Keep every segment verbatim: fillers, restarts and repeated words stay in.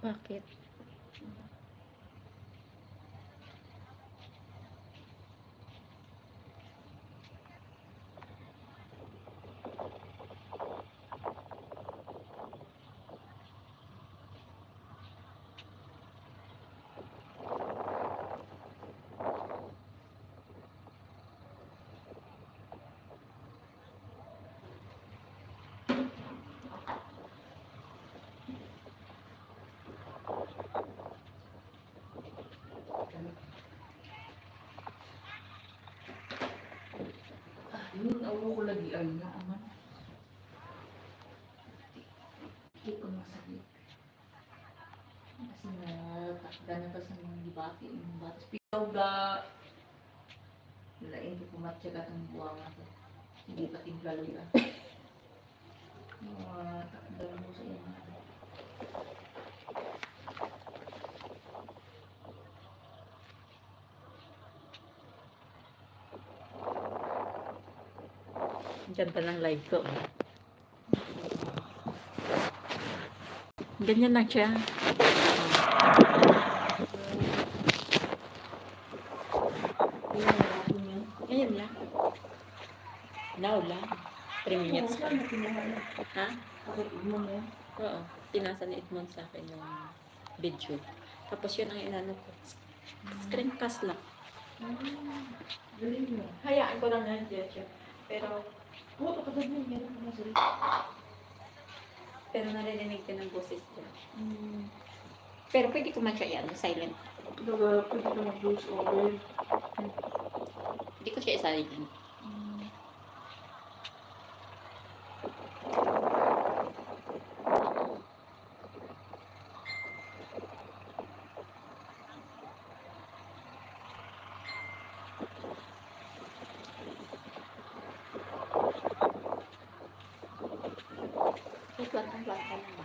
Bakit? Yun, awa ko lagi ay na, aman. Di ko masakit. Kasi natakdan na ta sa mga gibati, mga batas. Pitaw ga. Lain ko pumatya ka itong buwang ako. Hindi pa timpla luya. Mga takdan mo sa imo. Ang ganda ng live ko. Ganyan lang siya. Ngayon lang. Now lang. Three minutes pa. Ha? Oo. Pinasa ni Edmond sa akin yung video. Tapos yun ang inano ko. Screencast lang. Ah, galing mo. Hayaan ko lang na diretso. Pero, oo, kapatid mo, meron ka na sila. Pero naririnig ka ng boses niya. Mm. Pero pwede ko man siya i-ano, silent. Diba, pwede ka mag-voice over. Hindi ko siya i-silent. Mm. Ay, kwartang-kwarta na ba?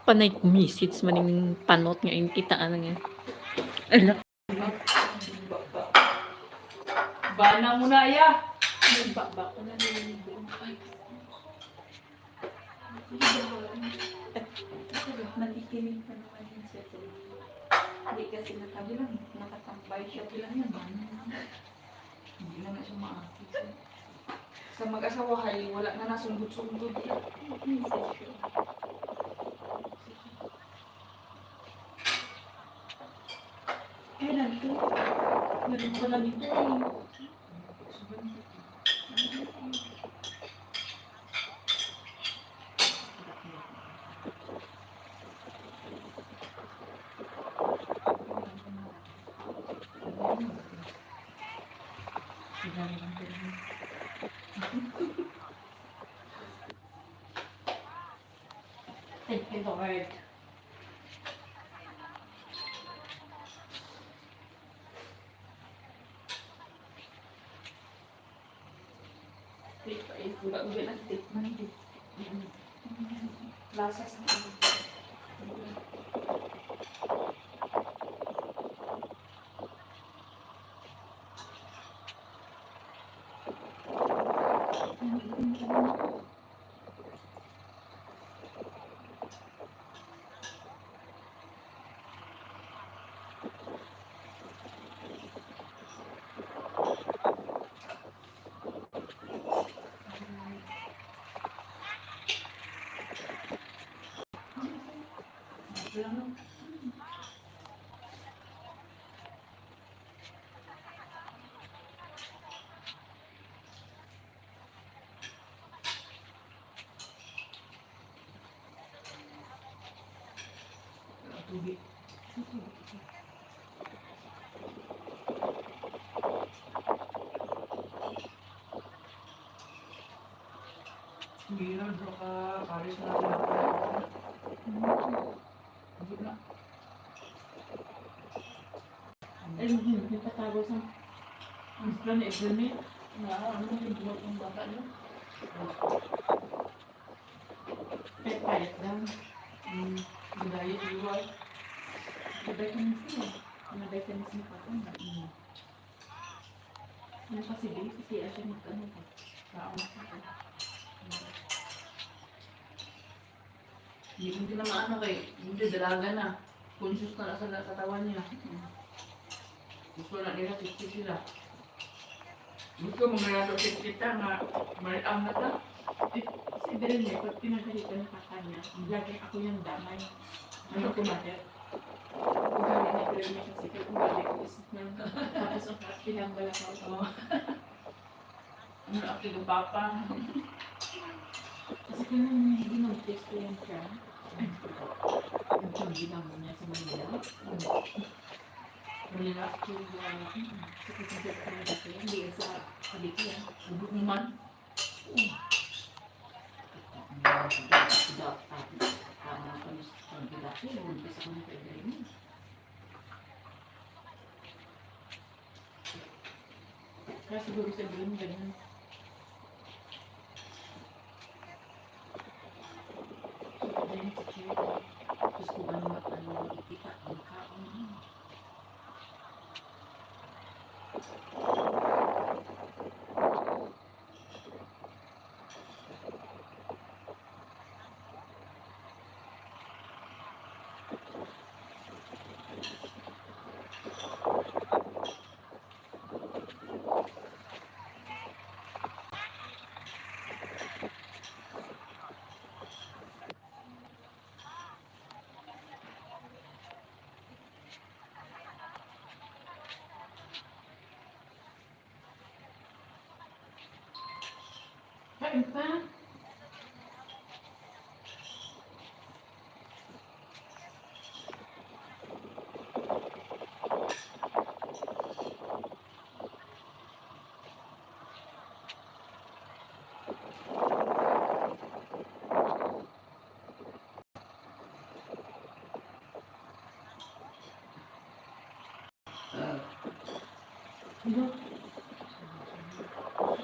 Panay message man ning panot nga ing kita, ano nga. Ala. Bana mo na, ya. Nagbaba ko na nila yung buong. Ay. Nakikinig pa naman yun siya. Hindi kasi nakabilang, nakatambay siya. Bilang yan, bana. Hindi na nga siya maakit. Sa mag-asawa, hay, wala na nasunggod-sunggod. Kailan to? Meron pala nito eh. Thank you, Lord. Wait, wait, wait, wait, wait, wait. Lasa sa Tubig. Hindi na, baka pares na lang. Hindi na. Ay, hindi, hindi pa tapos ang, ang plan ni April, May. Na, ano yung buhat ng bata niya? Payat-payat lang. Mm, madayat, luwal. May vitamin C eh. May vitamin C pa to. Mm. Ano kasi, babe? Kasi siya mag-ano ka. Kaon ka. Mm. Hindi, hindi na maano kay, hindi, dalaga na. Conscious na sa katawan niya. Mm. Gusto na nila, sixty sila. Gusto mo nga nato sixty ta nga, may ang na ta? Eh, si Belen niya, pag pinagalitan ng kaka niya, lagi ako yung damay. Ano ko, mother? Ugali ni Belen niya kasi, kaya ugali ko is na, tapos ang kapilang bala sa ako. Ano, ako yung papa. Kasi kung hindi nag-text ko yan siya, ay, ang tiyanggi naman niya sa Manila. Manila, actually, uh, sa Pacific Island kasi, hindi sa Cavite, ah. Hindi naman. Kaya siguro sa Belen, ganun. So, pwede yung teacher, tapos kung ano, ano, ipita, ang kaon, ano. Kain pa.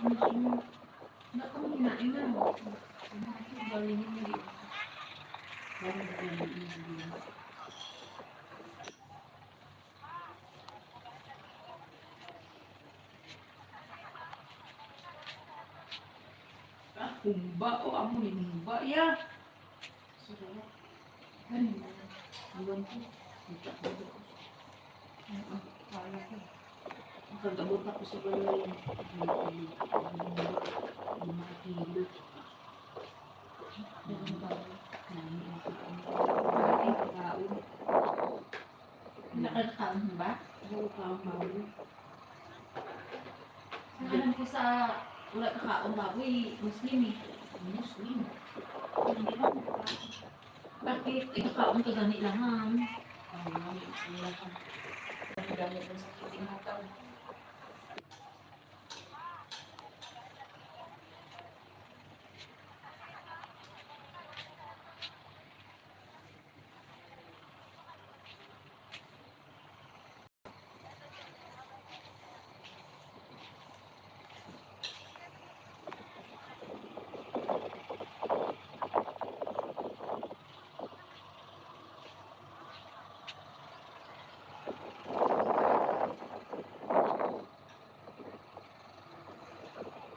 Wala kami kinain na. Galing yun, eh. Galing yun, eh. Ah, humba. O, amo ni humba, ya. Sarap. Ganun na. Iwan ko. Kita ko. Ang, ang, kaya ko. Ang kagabot ako sa balay. Humba. Humba. Humba. Nami ang pagkaon. Ay, pagkaon. Nakakaon mo ba? Nakakaon, mami. Ang alam ko sa wala kakaon baboy, Muslim eh. Muslim. Hindi ba? Bakit? Ikakaon ka gani lang, ha? Ay, mami, wala ka. Ang gamit mo sa kiting mata.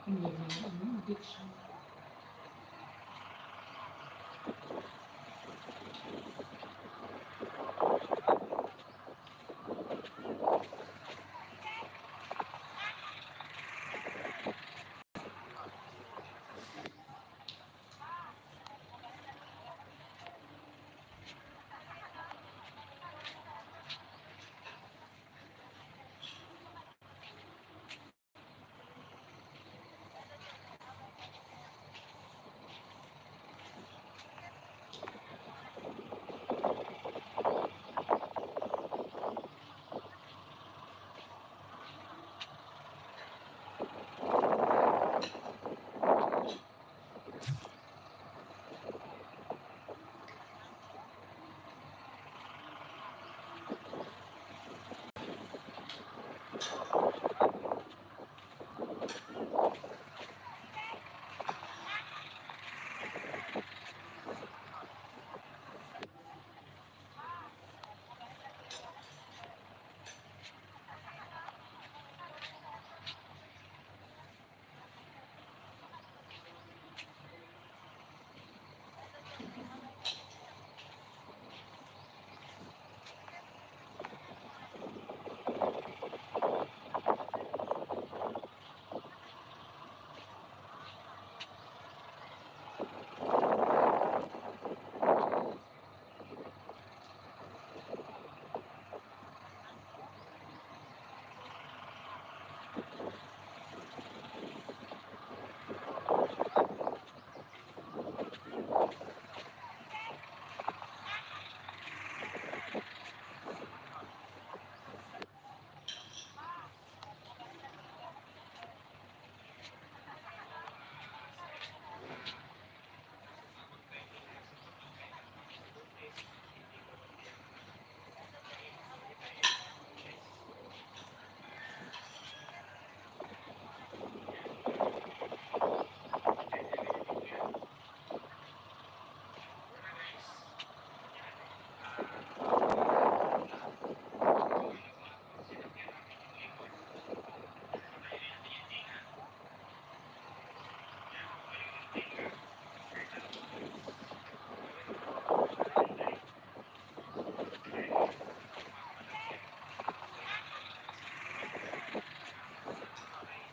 Ang ganda ng ano, addiction.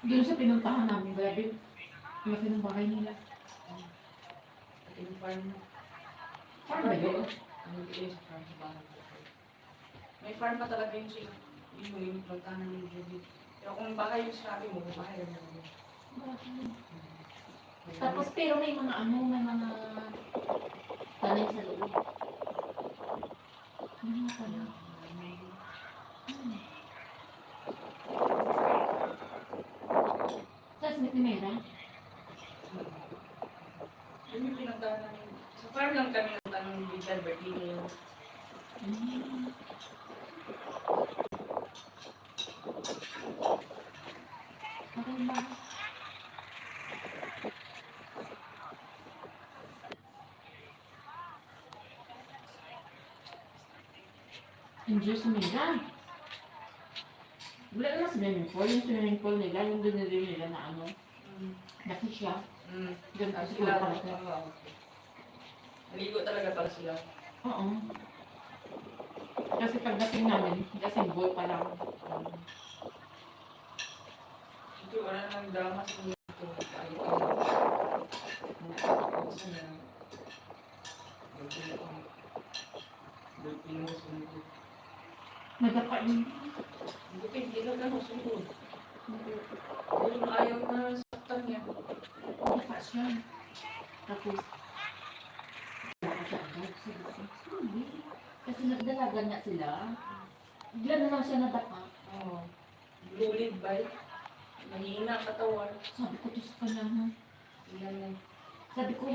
Doon sa pinuntahan namin, grabe. Laki ng bahay nila. Pati yung farm. Farm ba yun? Ano yun sa farm sa bahay? May farm pa talaga yun siya. Yun yung pinuntahan namin, Judy. Pero kung bahay yung sinabi mo, bahay lang naman. Tapos, pero may mga ano, may mga tanim sa loob. Ano nga pala? Hmm. Sa Smith ni Mera? Yun yung pinuntahan namin. Sa farm lang kami nagtanong ni Richard Bertino yun. Hmm. Okay ba? Ang Diyos nila. Wala naman swimming pool. Yung swimming pool nila, yung binili nila na ano, Mm. Laki siya. Mm. Ganun Laki kasi lang. Pala siya. Oo. Naligo talaga pala sila. Oo. Kasi pagdating namin, gasing boy pa lang. Ito, wala nang drama sa mga ito. Ay, ay. Ano, ano, ano, ano. Nagapa yun. Hindi, hindi ka na masunod. Hindi. Yung ayaw na saktan niya. Nagapa siya. Tapos, nagapa siya agad. Sabi ko, "Sorry." Kasi nagdalagan nga sila. Bigla na lang siya nadapa. Oo. Lulid ba? Mahina ang katawan. Sabi ko to sa kanya, ha? Yan na. Sabi ko,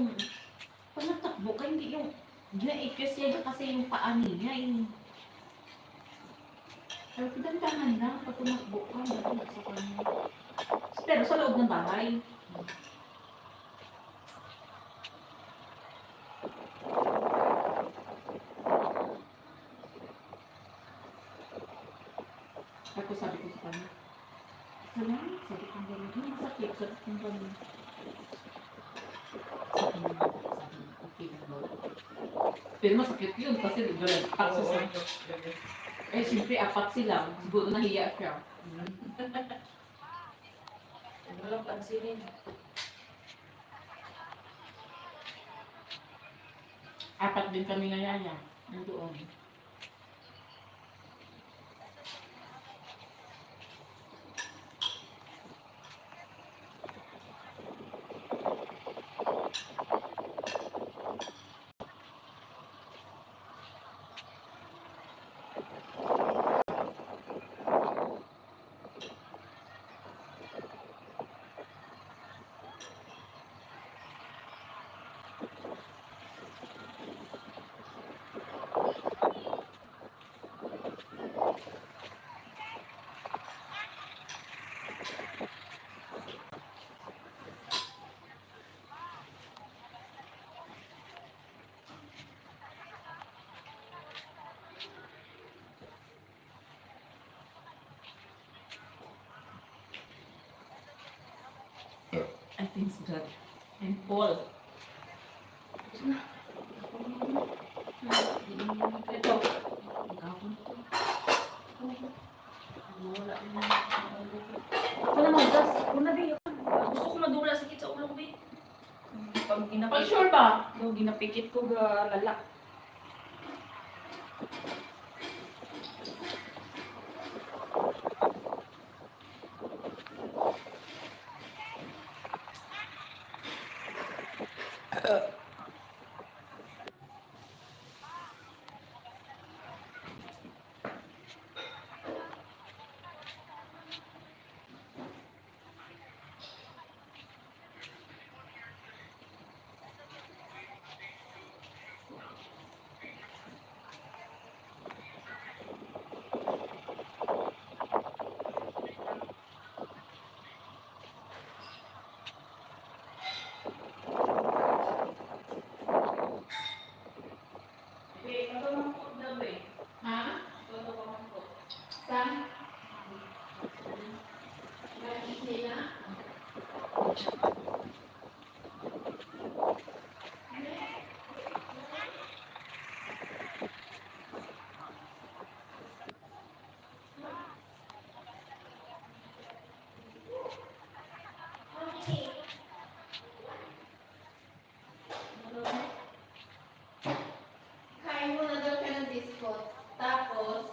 "Pag nagtakbo ka, hindi yung ginaikis niya kasi yung paa niya, eh." Sabi ko, "Dandahan lang, pag tumakbo ka, hindi na sa kanya." Pero sa loob ng bahay. Tapos sabi ko sa kanya, "Ito lang," sabi ko, "Ang ganun, masakit," sabi ko, "Ang ganun." Sabi niya, sabi niya, "Okay lang daw." Pero masakit yun kasi diretso Oo, sa eh, siyempre, apat sila. Siguro nahiya siya. Huwag mo lang pansinin. Apat din kami nga yaya. Nandoon. I think it's good. And Paul. Ito. Wala. Ako na maggas. Ako na, be. Gusto ko madula sakit sa ulo ko, be. Pag ginapikit, Pag sure ba? No, ginapikit ko ga lala. Ha? Saan? Kain muna daw siya ng biscuit. Tapos,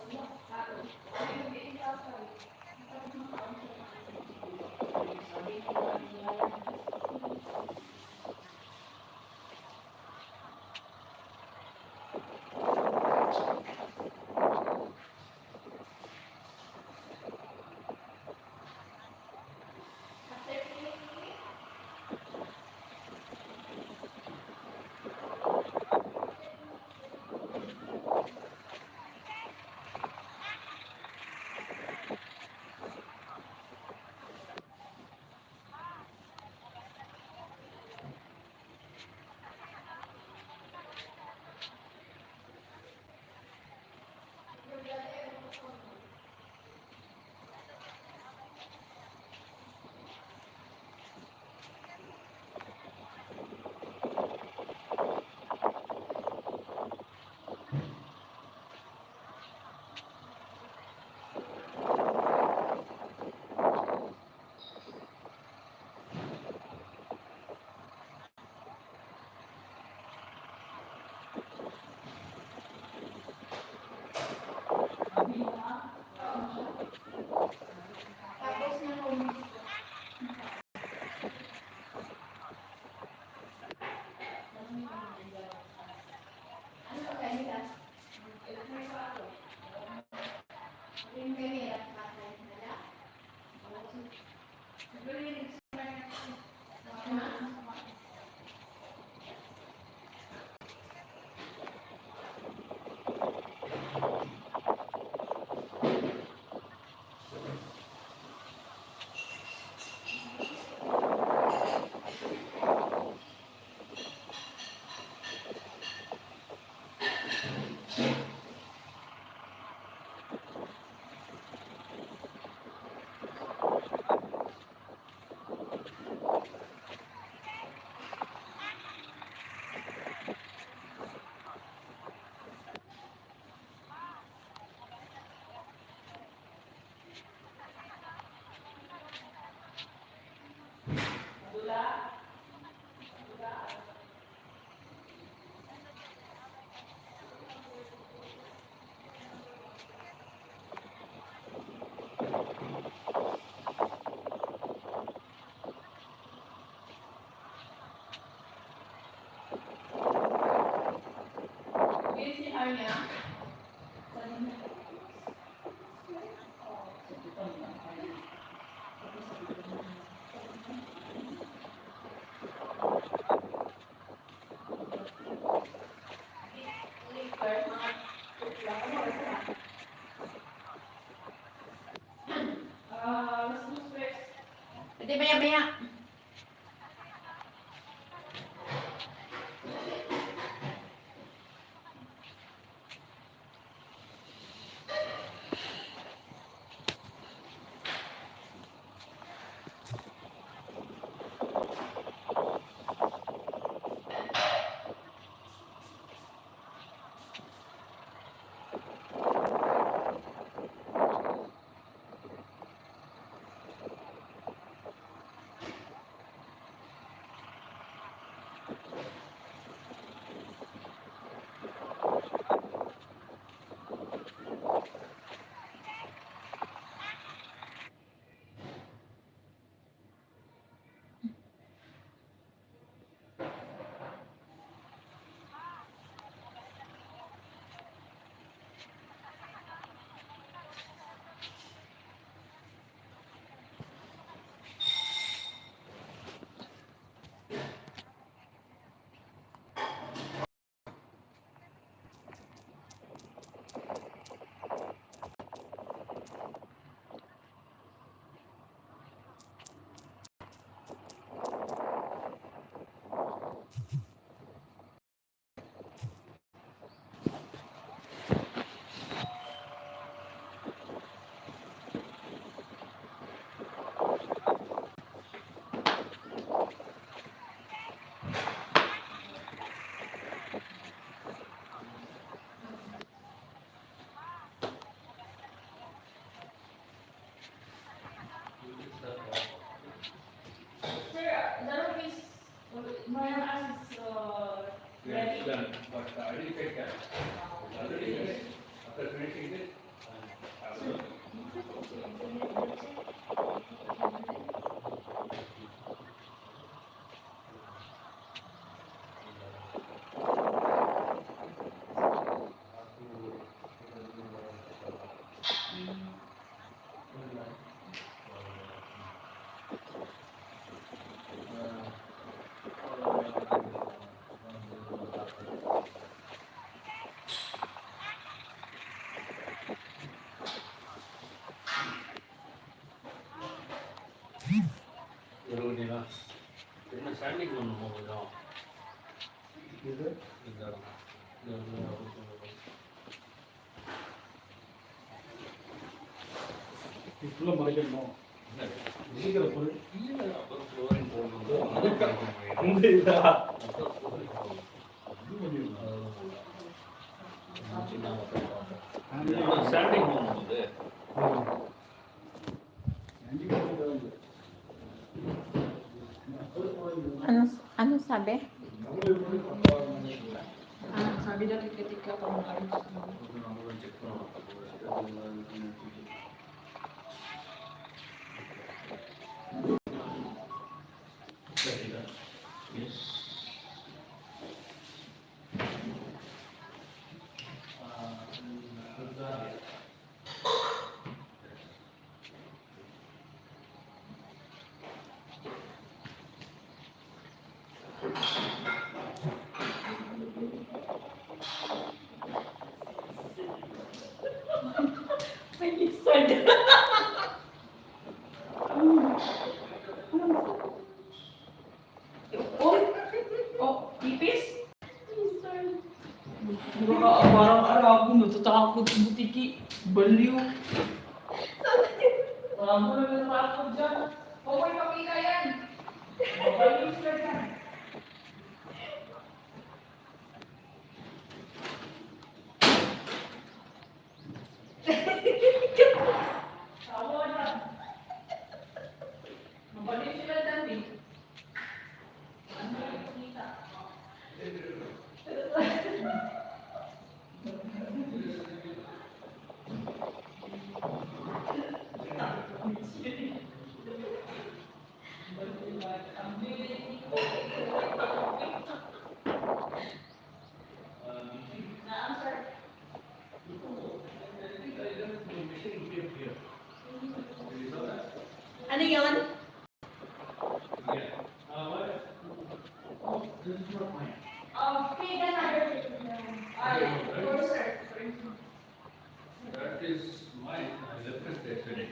Pwede maya-maya. Sir, the room is, may I ask, uh, ready? Yes, done. But, uh, I didn't take that. Already finished. After finishing this, uh, I will. Pero nila, pero nagsalig mo mo, no? Dito? Dito. Dito. Ito lang, marikan mo. Hindi ka na po rin. Hindi na, pero flooring po mo. Hindi na. Hindi mo yun. Ano yun? Sabi mo mo, eh. Hmm. Ano, ano sabi? Ah, sabi daw, tikla-tikla pa mo kayo. Yes. Oh, oh, ipis? Mura ka, parang Arabo, natatakot sa butiki. Baliw. Arabo na natatakot dyan. Huwag mo ipakita yan. Mabaliw sila dyan. Tawa na. Mabaliw sila dyan, eh. Ano yung kita? Ano yun? Uh, pick another picture. Ay, your sir. That is mine. I left it yesterday.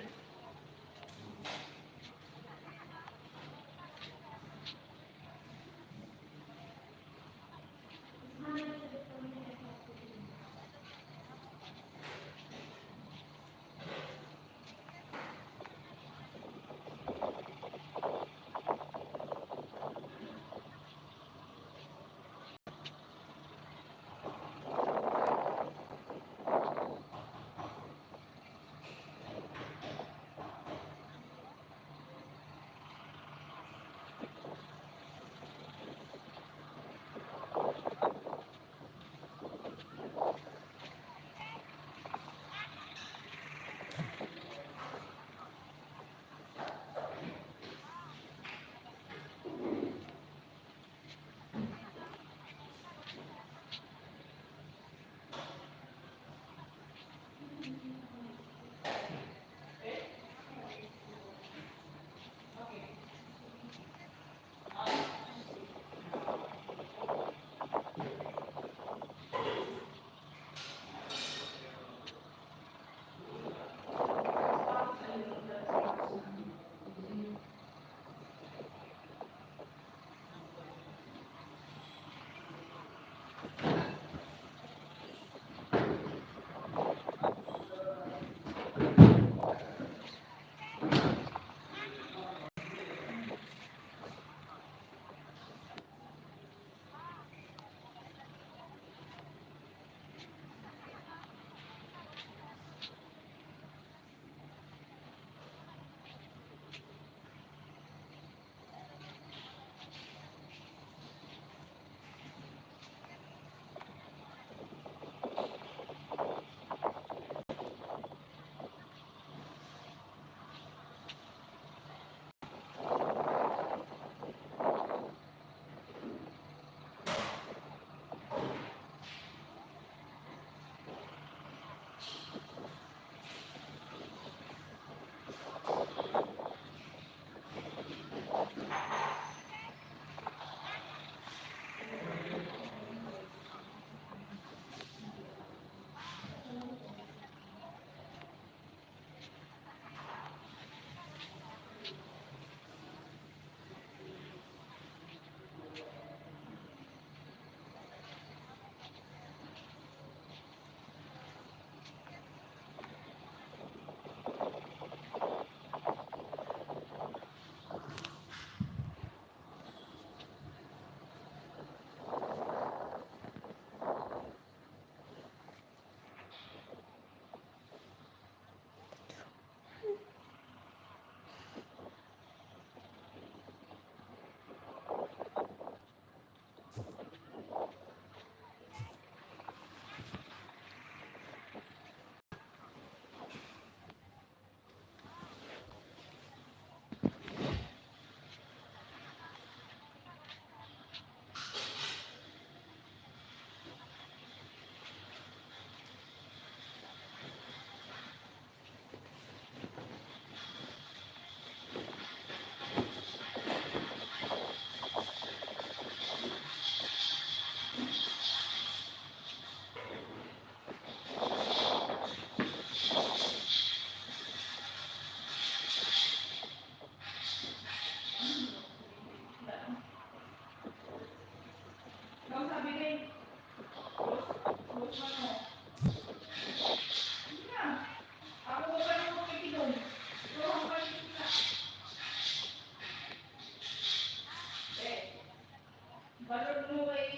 Balod mo kay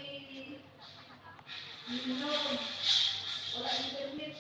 Nino. Wala internet.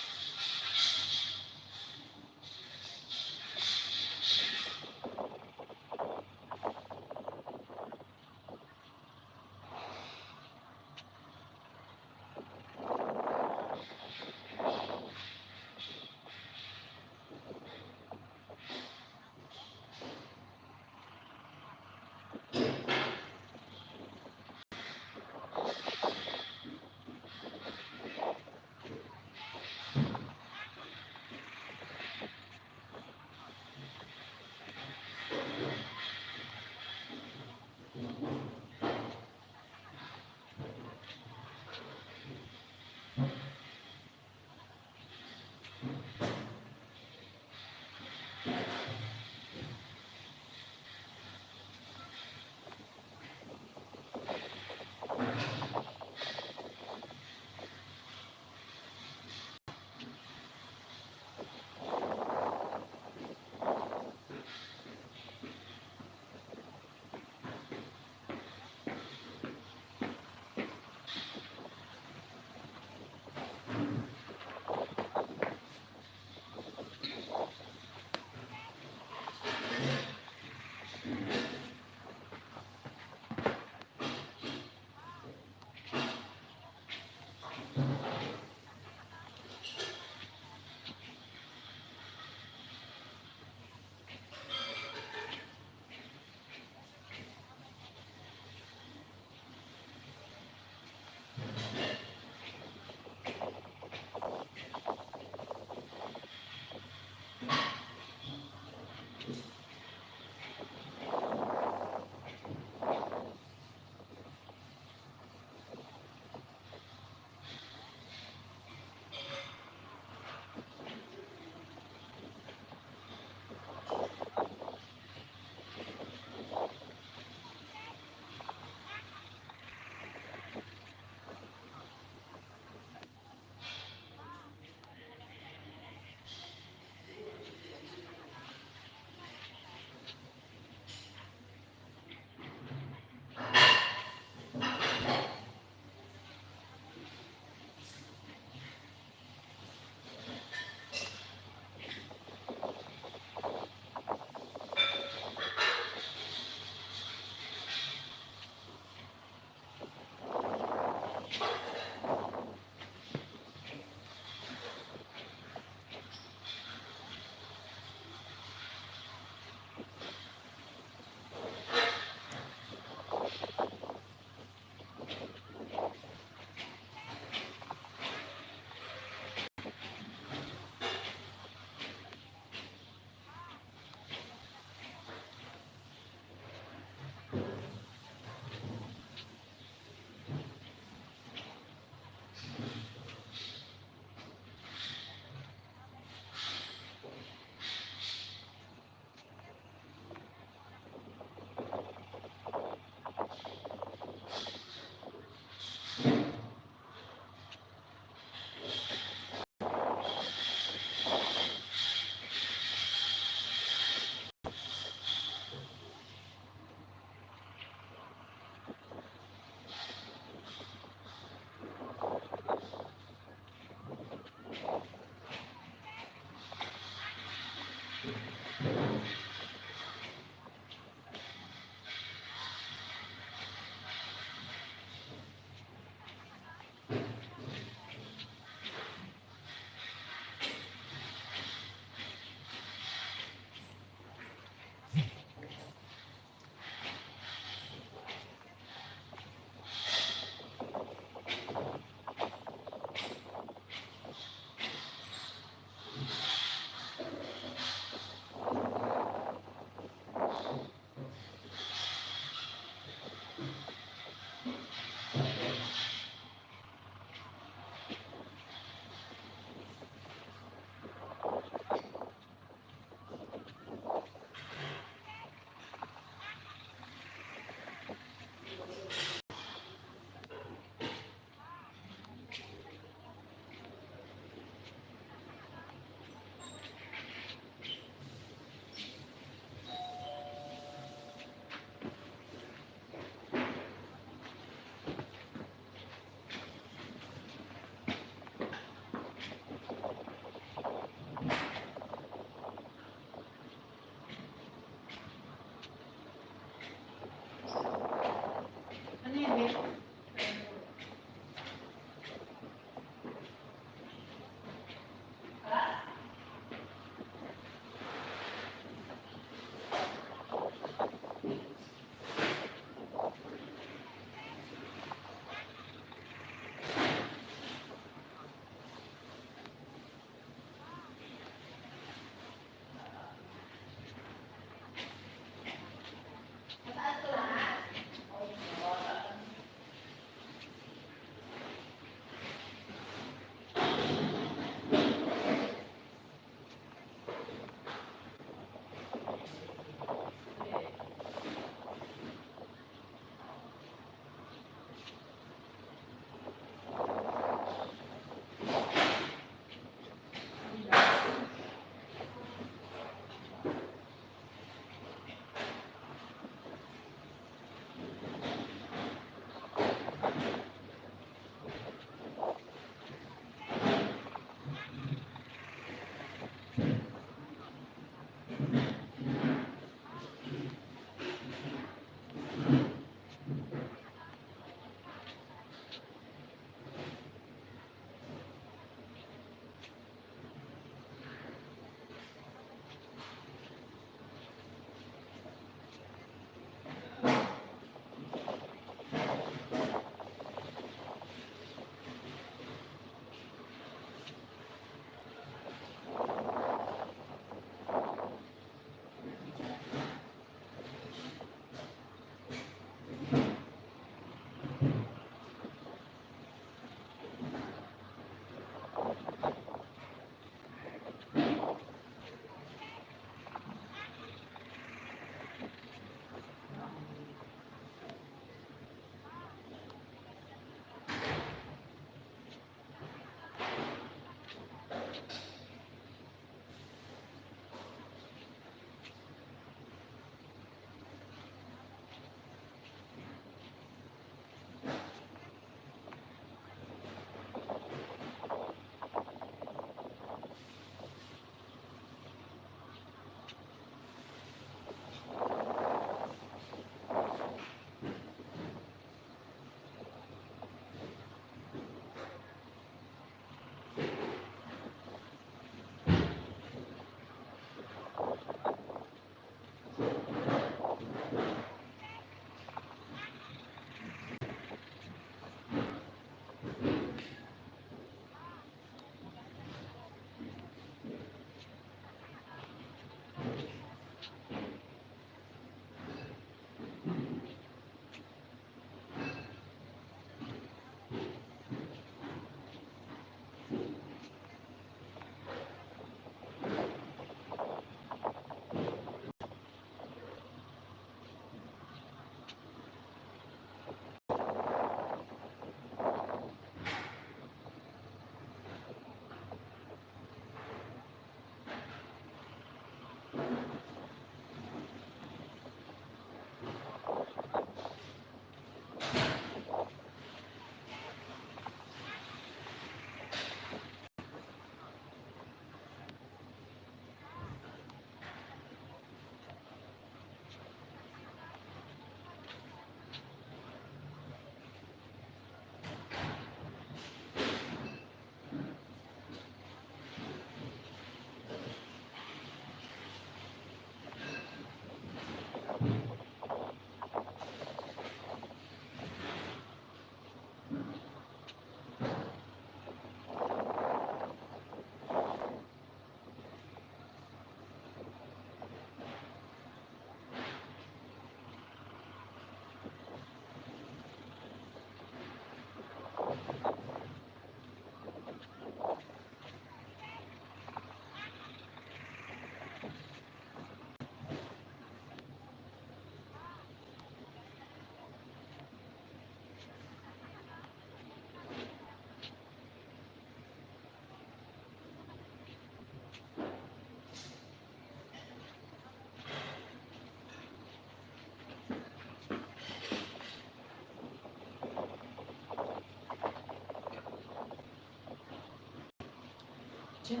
Do you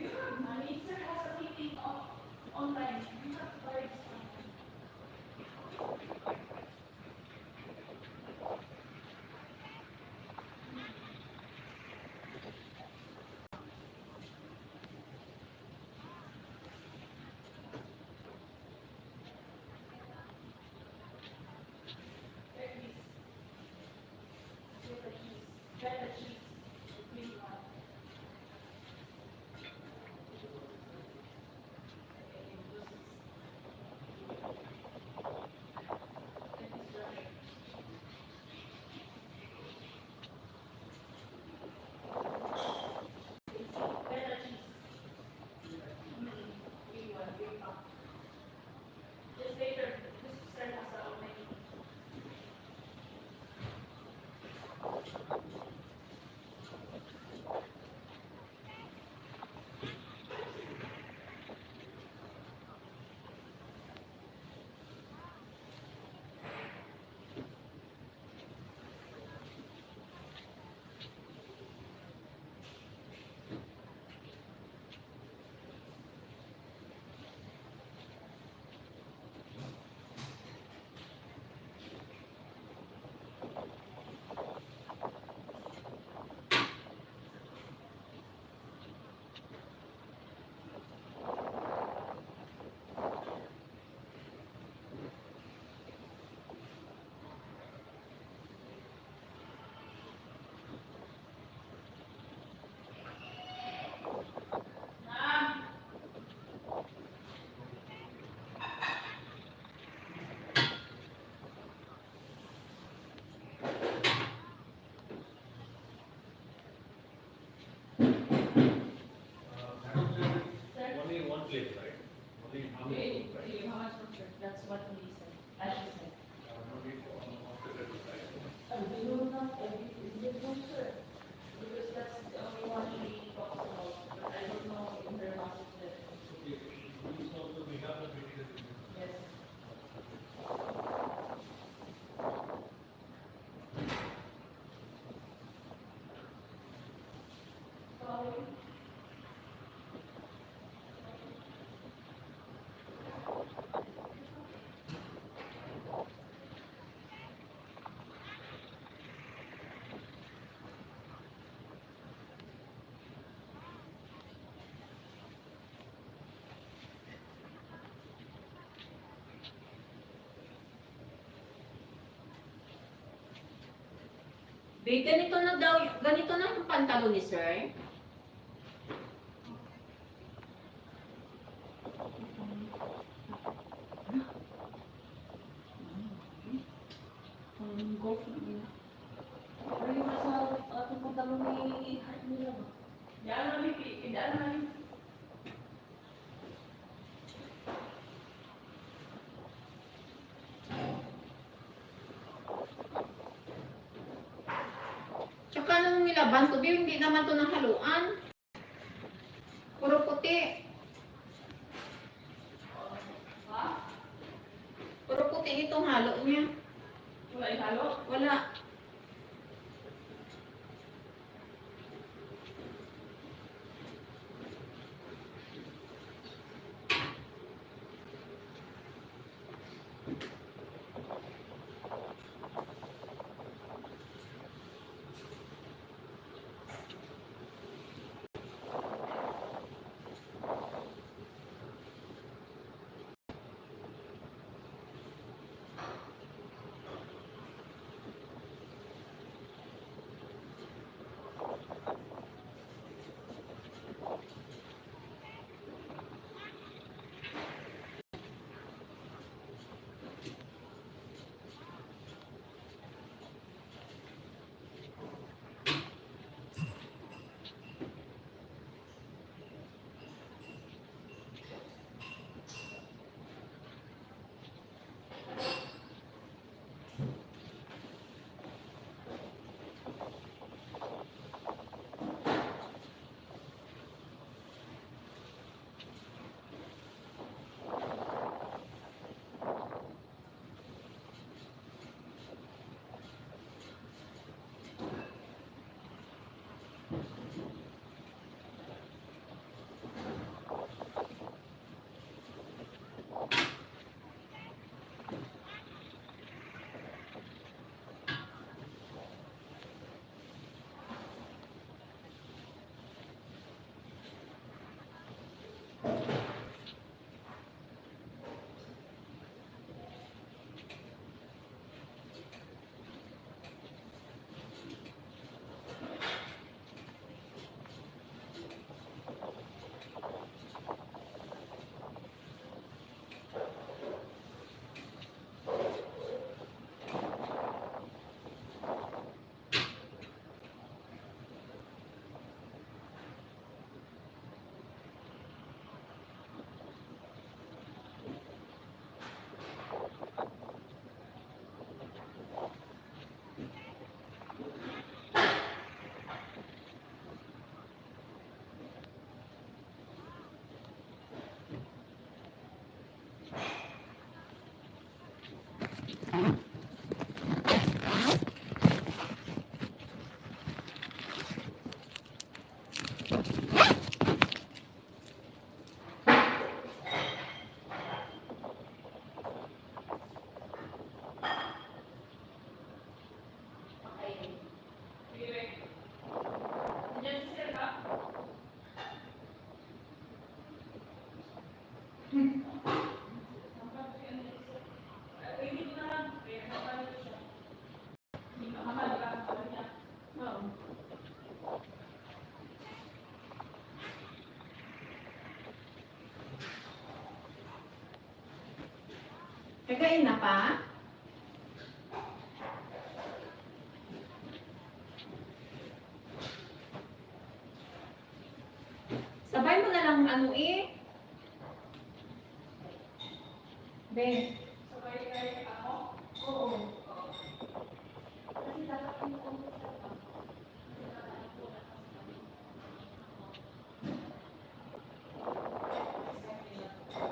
have money? Sir has a meeting of online. You have to buy something. Clear, right? Only how many, right? How much, sir? That's what he said. As she said. Uh, no need for, um, after that, right? Uh, we don't have every, we don't, sir. Because that's the only one we talked about. But I don't know if there was a... Okay, we also, we have the material. Yes. Be, ganito na daw, ganito na yung pantalon ni sir. Ang golf na yun. Pero yung nasa, ah, itong pantalon ni Heart nila ba? Yan, mami, pi-, yan, mami. Tsaka nung nilaban ko, di, hindi naman to nahaluan. Puro puti. Puro puti itong halo niya. Wala yung halo? Wala. Kagaina pa? Sabay mo na lang, ano, eh. Ben, sabay kayo ako? Oo. Kasi dapat yung umpisa pa. Kasi dapat yung umpisa pa.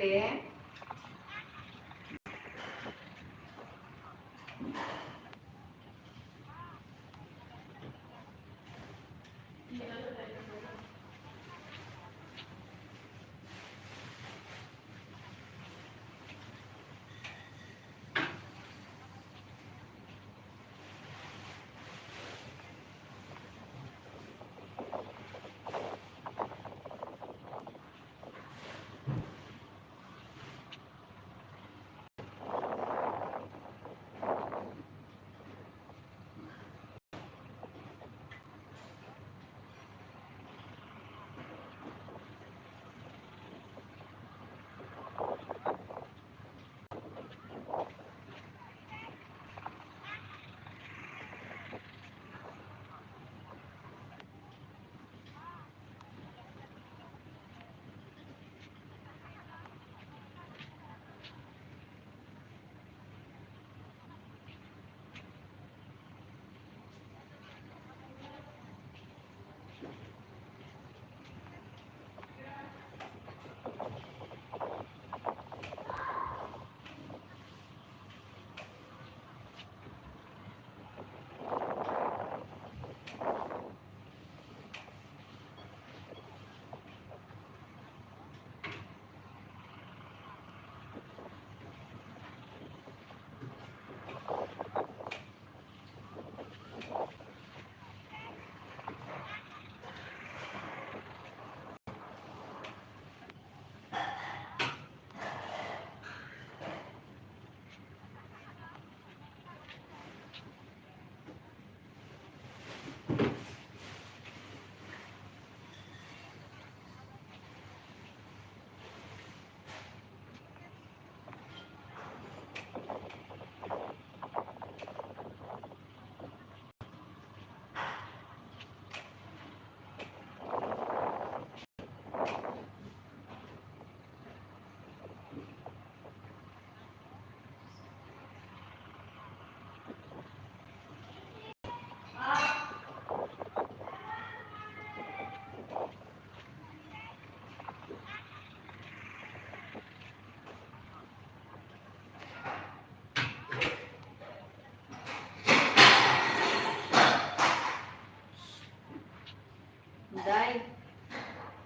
Day,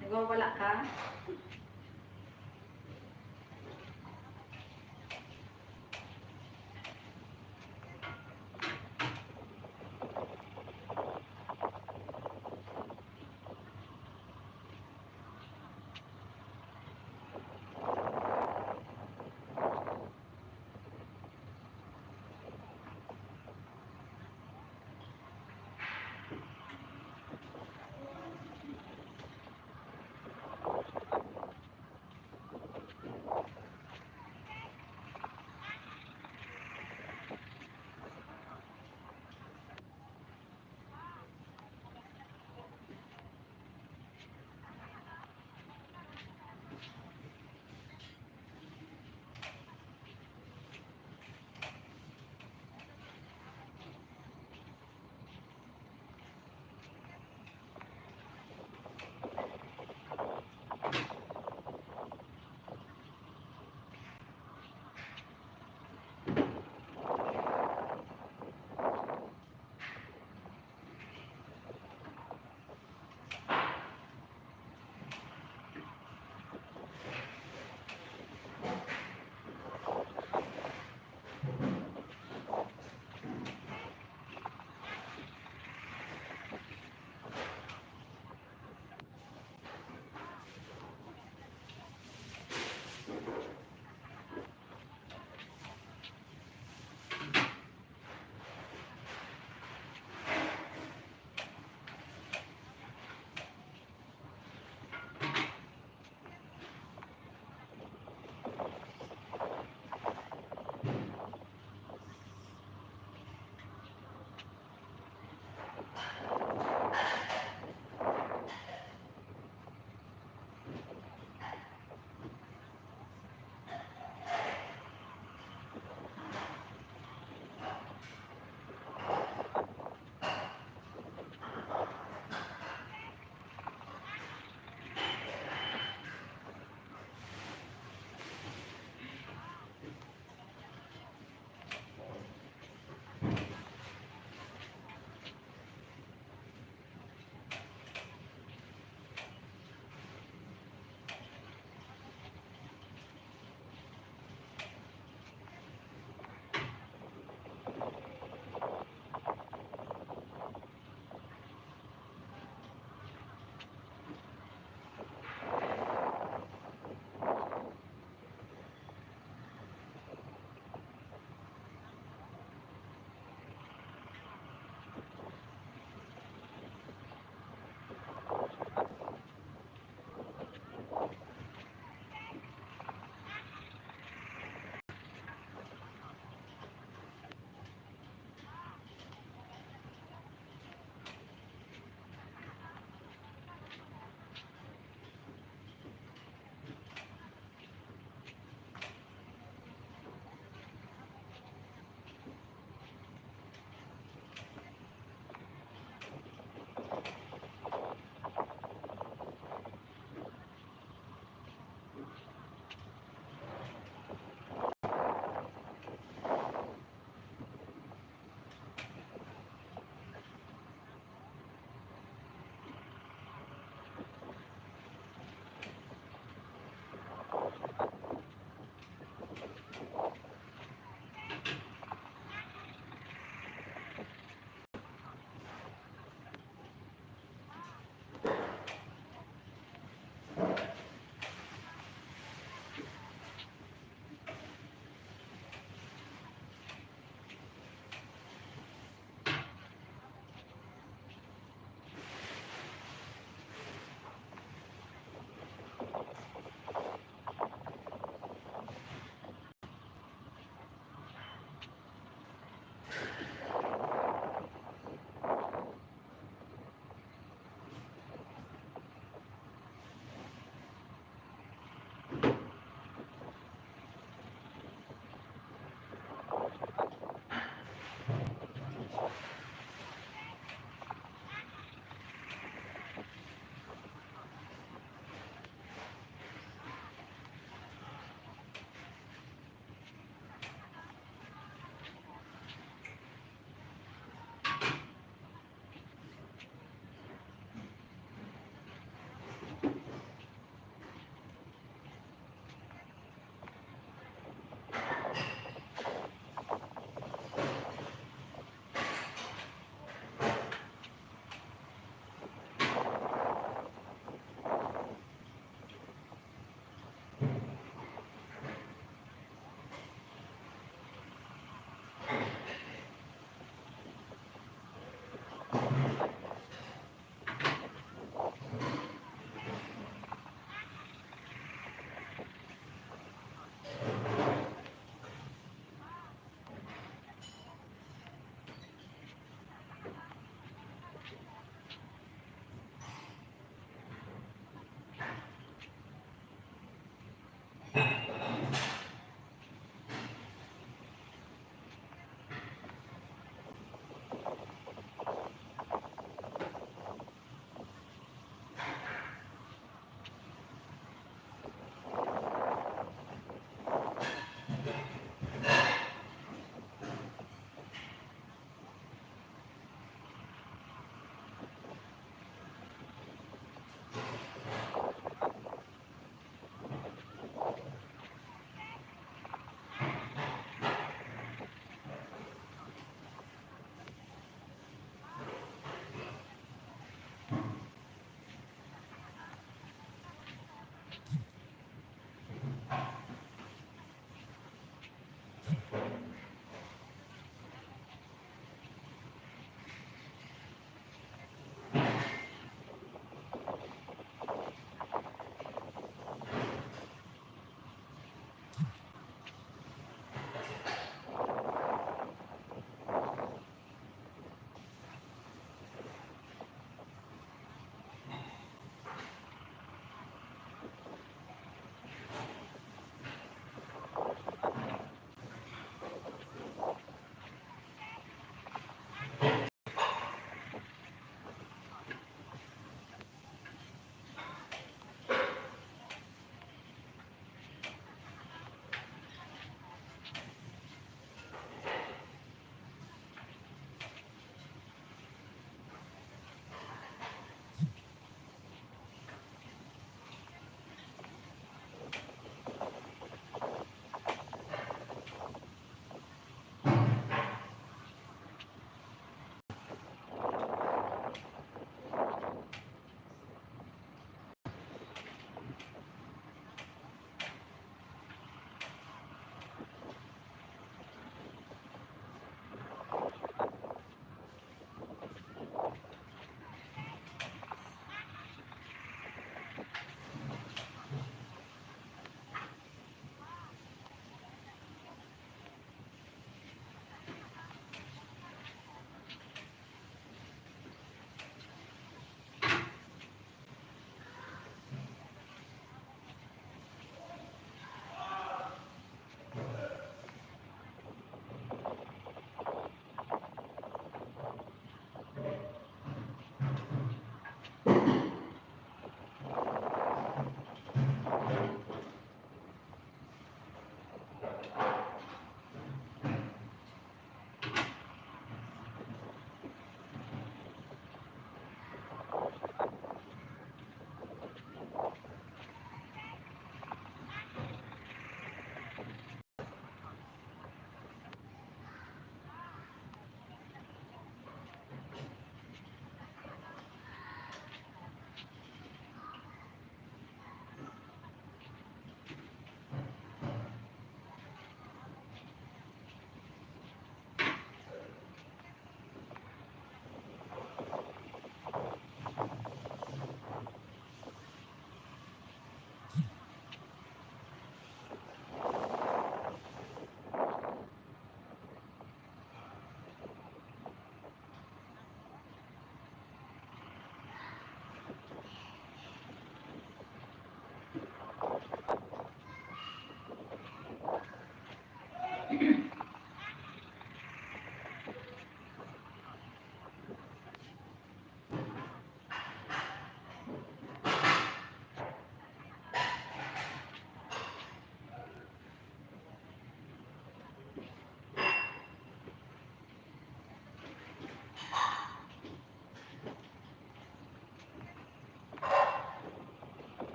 nagwawala ka?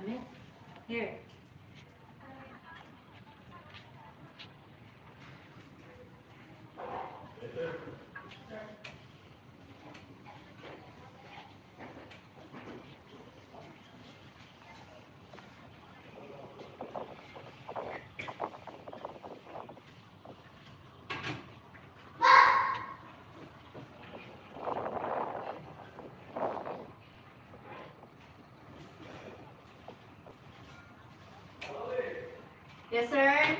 Here. Yes, sir.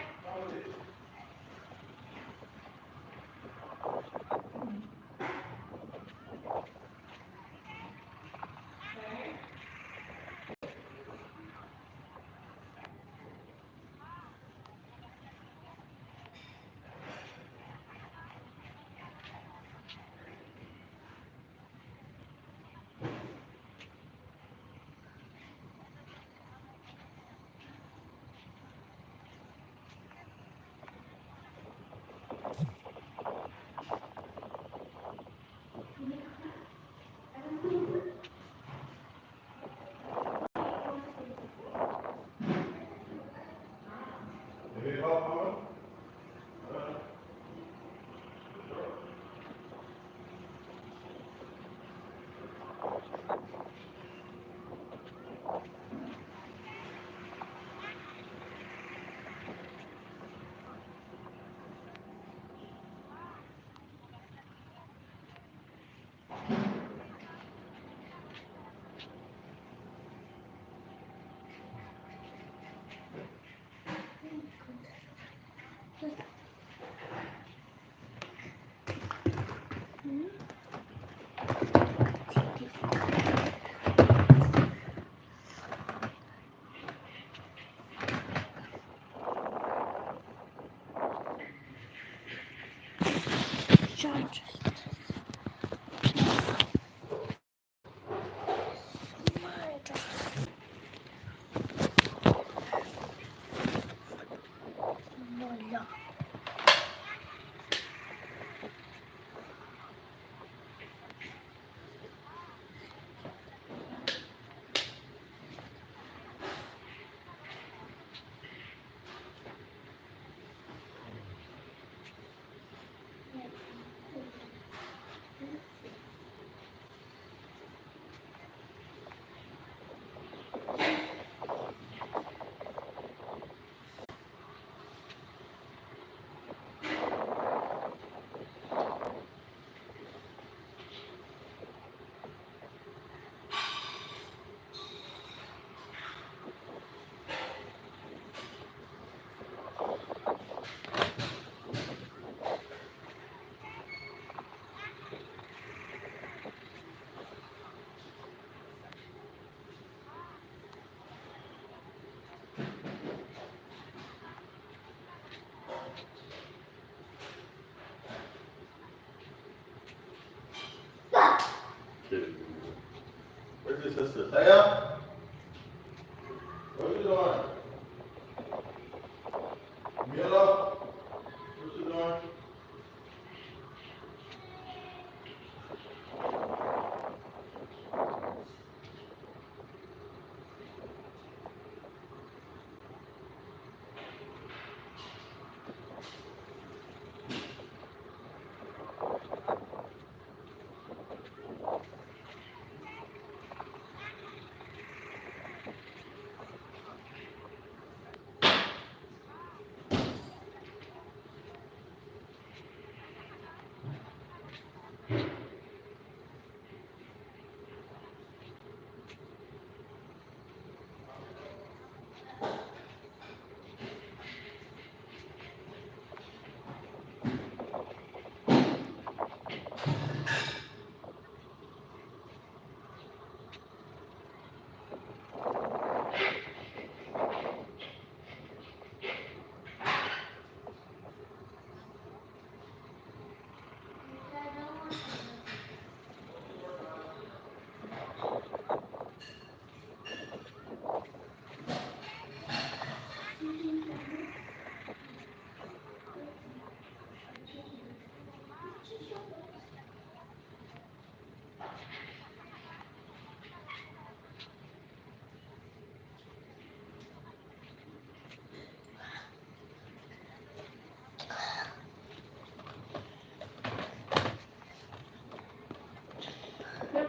Where's your sister? Saya? Where you going? Mira? Where you going?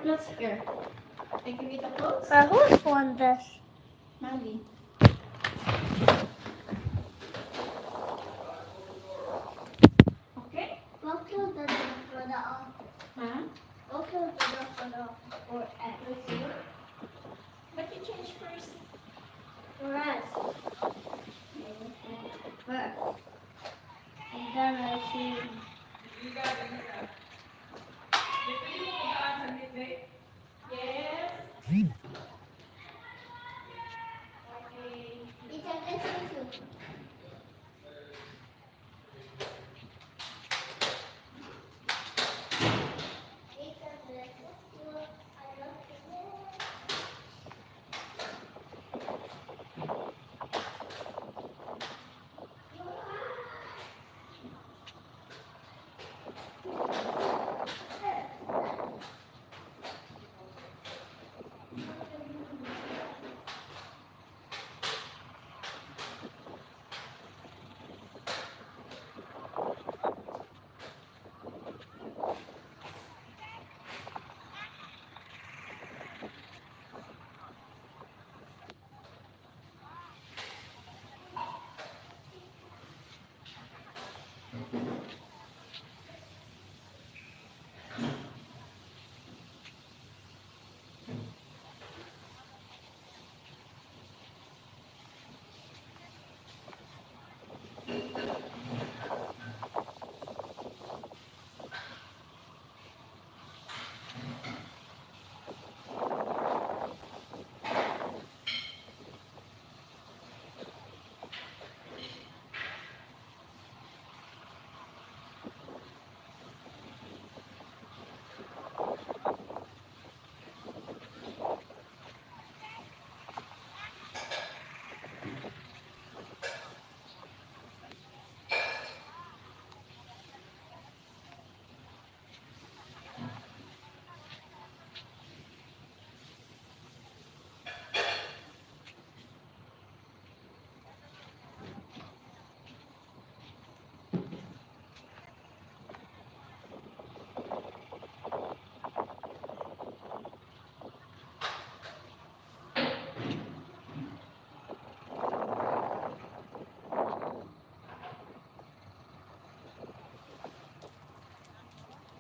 Clothes here. Take away the clothes. Uh, who's on this? Mali. Okay? Go close the door for the office. Huh? Go close the door for the office. Or at Let's see. But you change first. First. First. And then I see. You got it, you got it. Dito yung upuan sa midday. Yes. Okay. It's a good issue.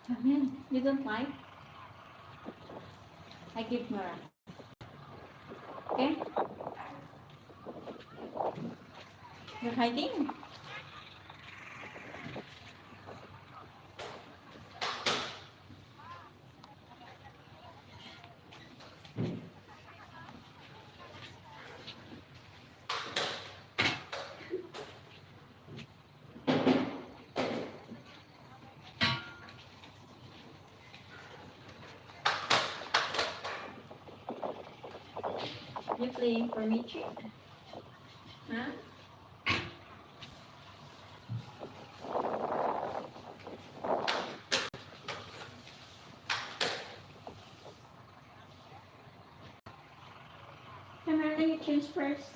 Amen. You don't like? I give Nora. Okay? You're hiding? You playing for Michi? Huh? Camera, you change first.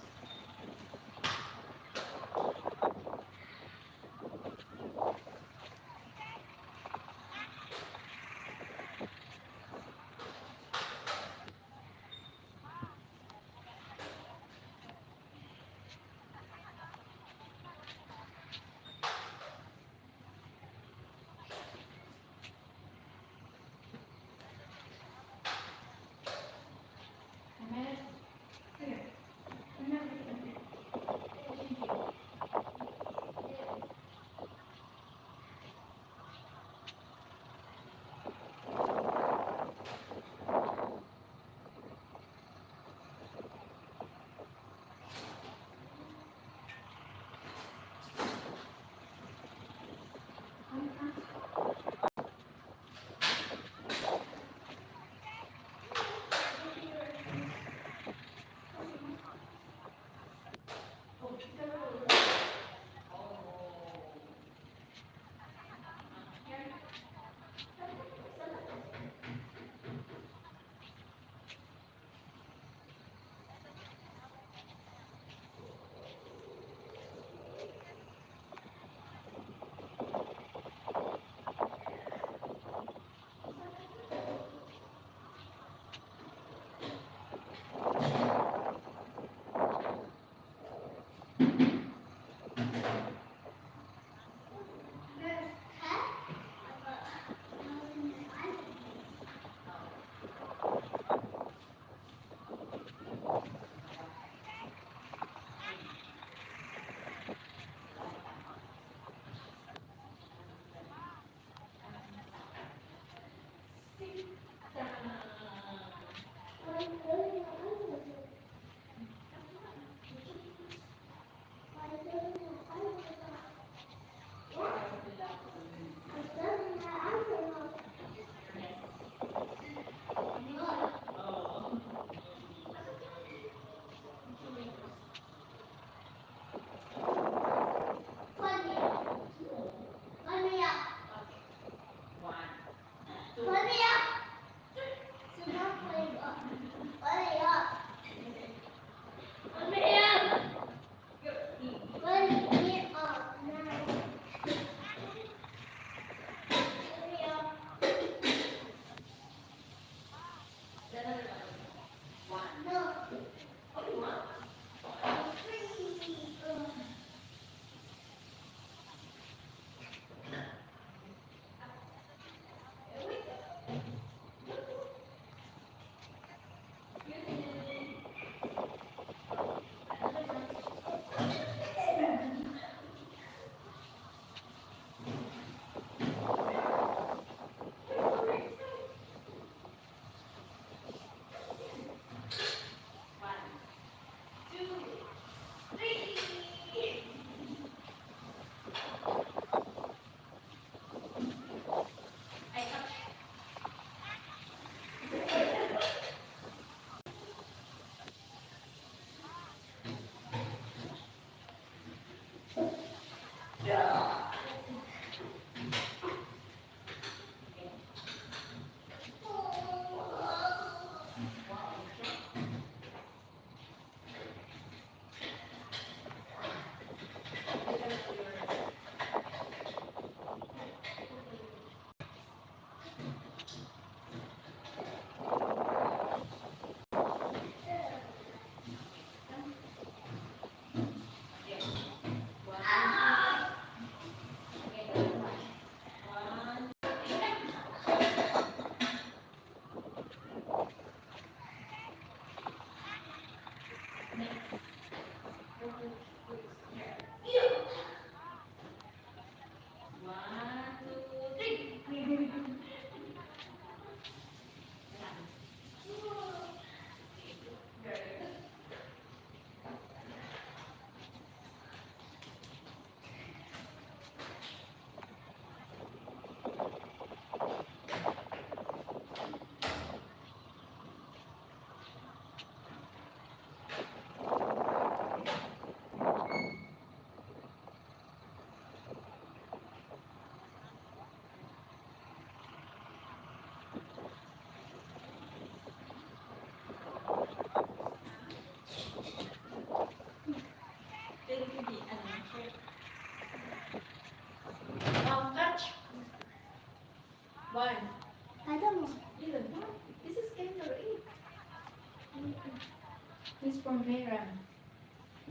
Mira.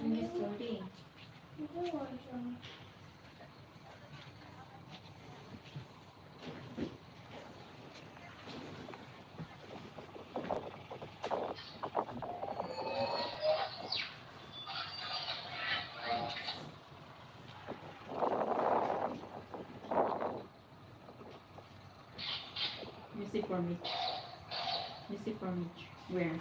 Ang history. Music for me. Music for me. Where?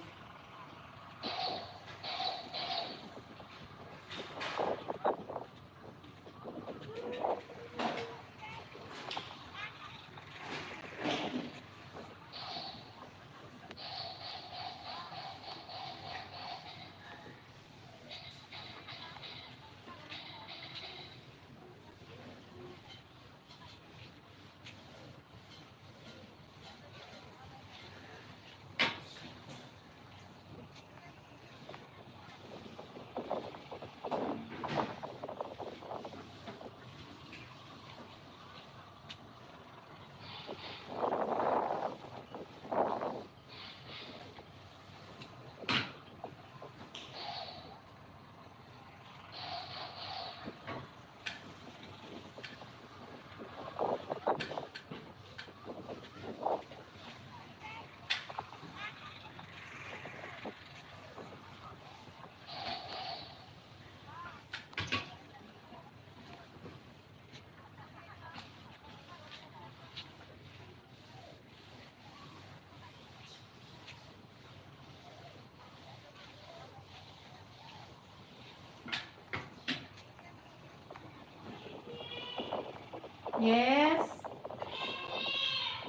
Yes.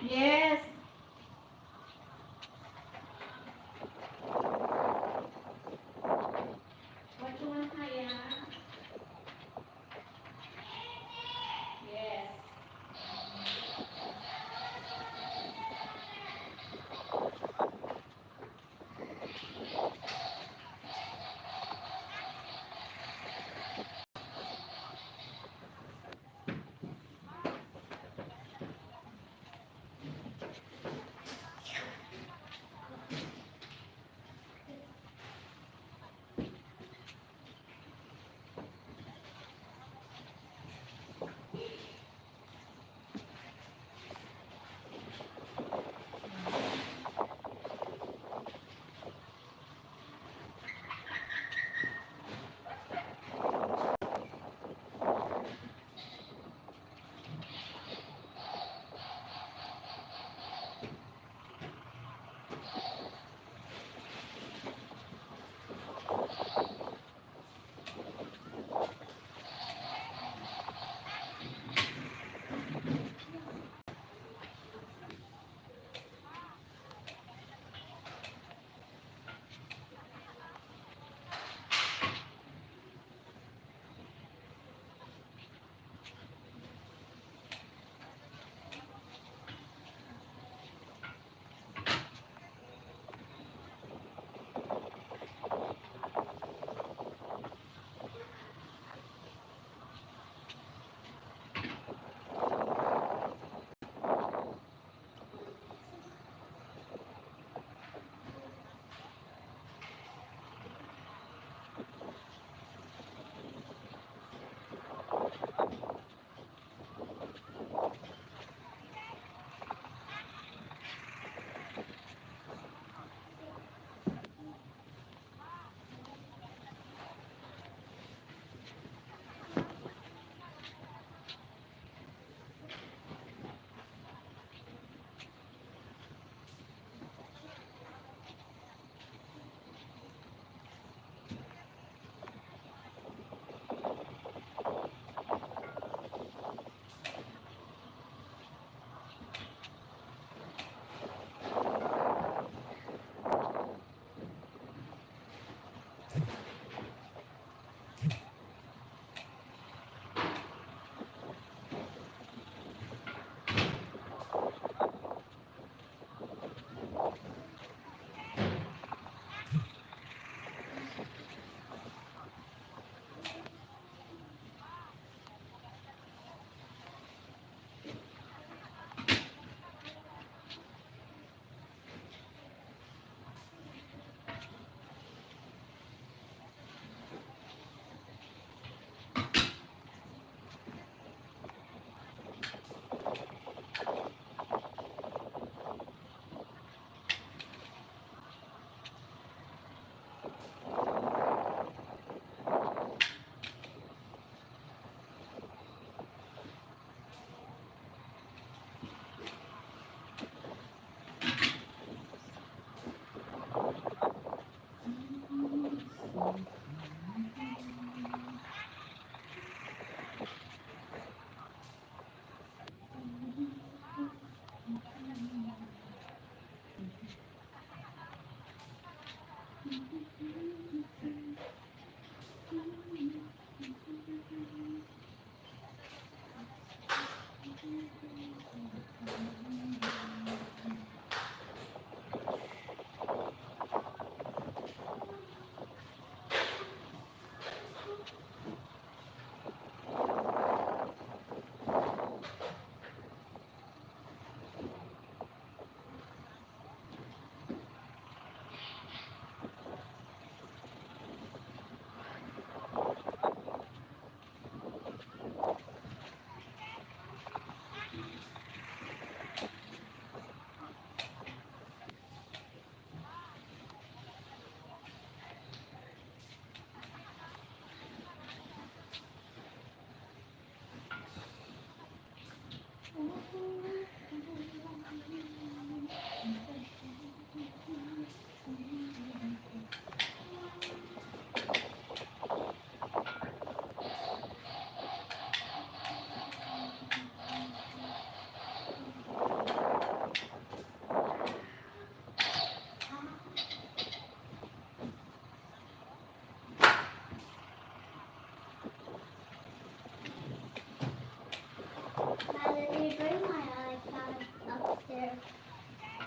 Yes. What you want, Kaya? Yes.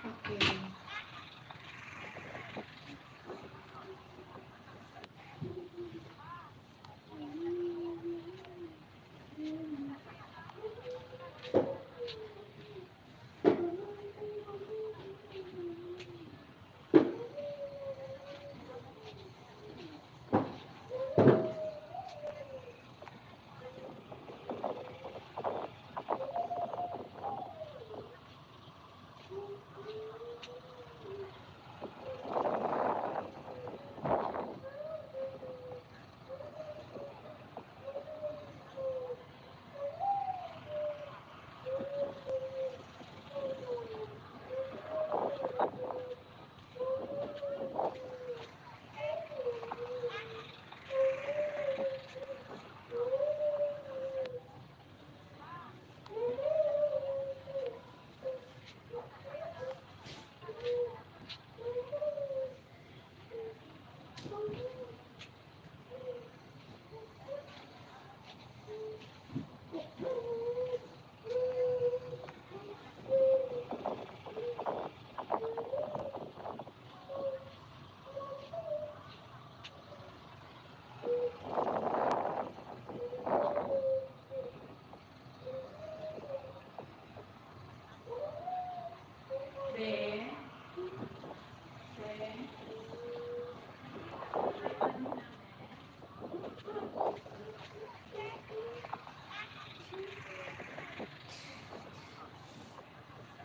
Okay.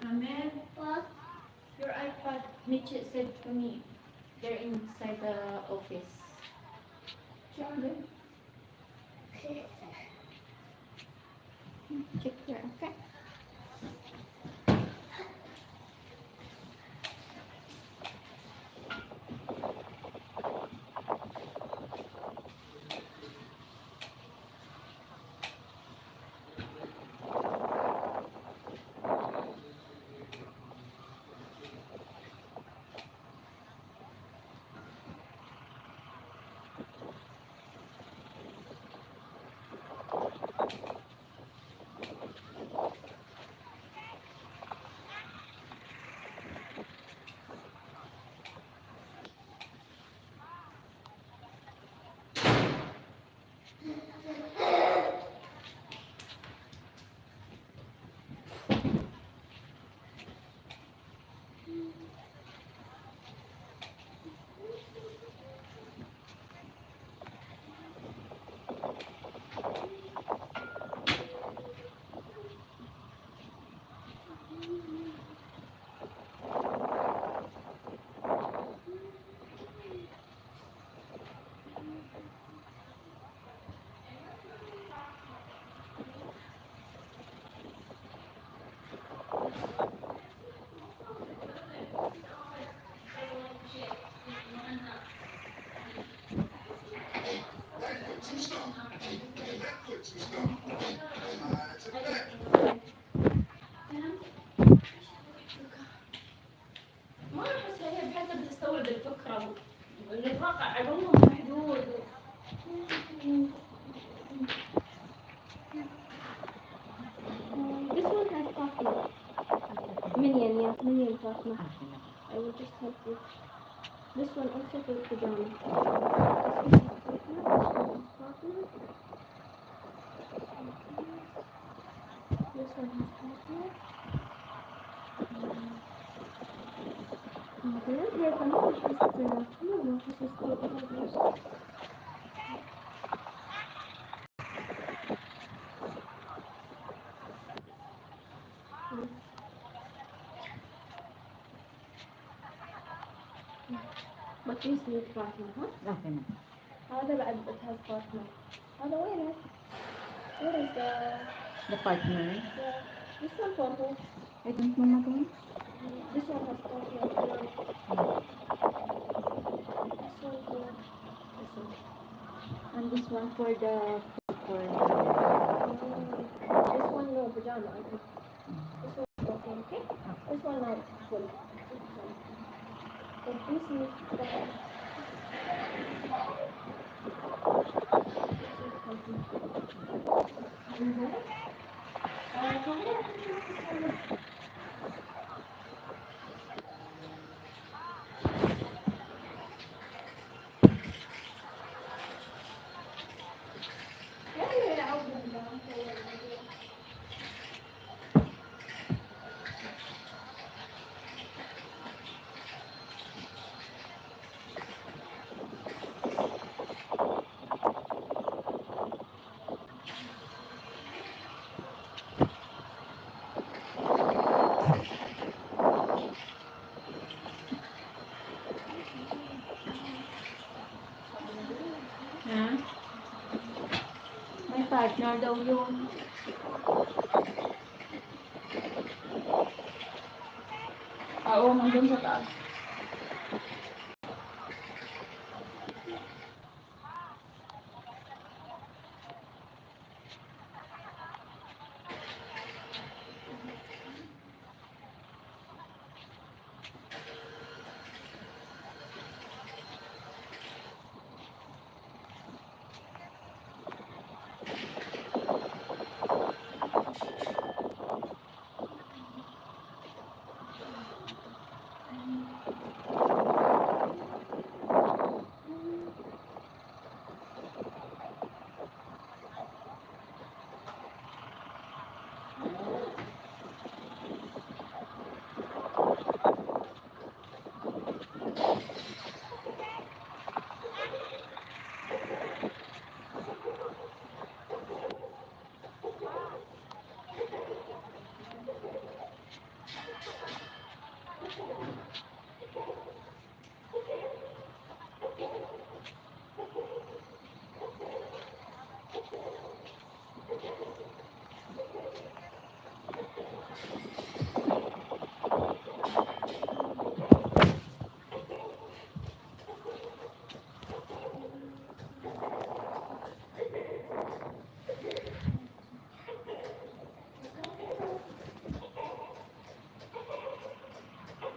Amen. What? Your iPad, Mitchie said to me, they're inside the office. Check there. Check there, okay? ما راح أسويها بحاجة بتستورد الفكرة. الواقع عدوهم محدود. This one has Fatma. Minion, yeah, Minion Fatma. I will just help you. This one also for pajama. This one has Fatma, this one has Fatma. This one has Fatma. Okay, here comes the sister. No, no, this is the others. But this need Fatma, huh? Okay na. هذا بعد it has Fatma. هذا وينه؟ Where is the The partner. Yeah. This one for who? I don't know, madam. This one has Fatma. This one for This one. And this one for the, for the This one, no, pajama. I think. This one, okay. This one now, full. So this need, Ha? May partner daw yun. Ah, oo, nandun sa taas.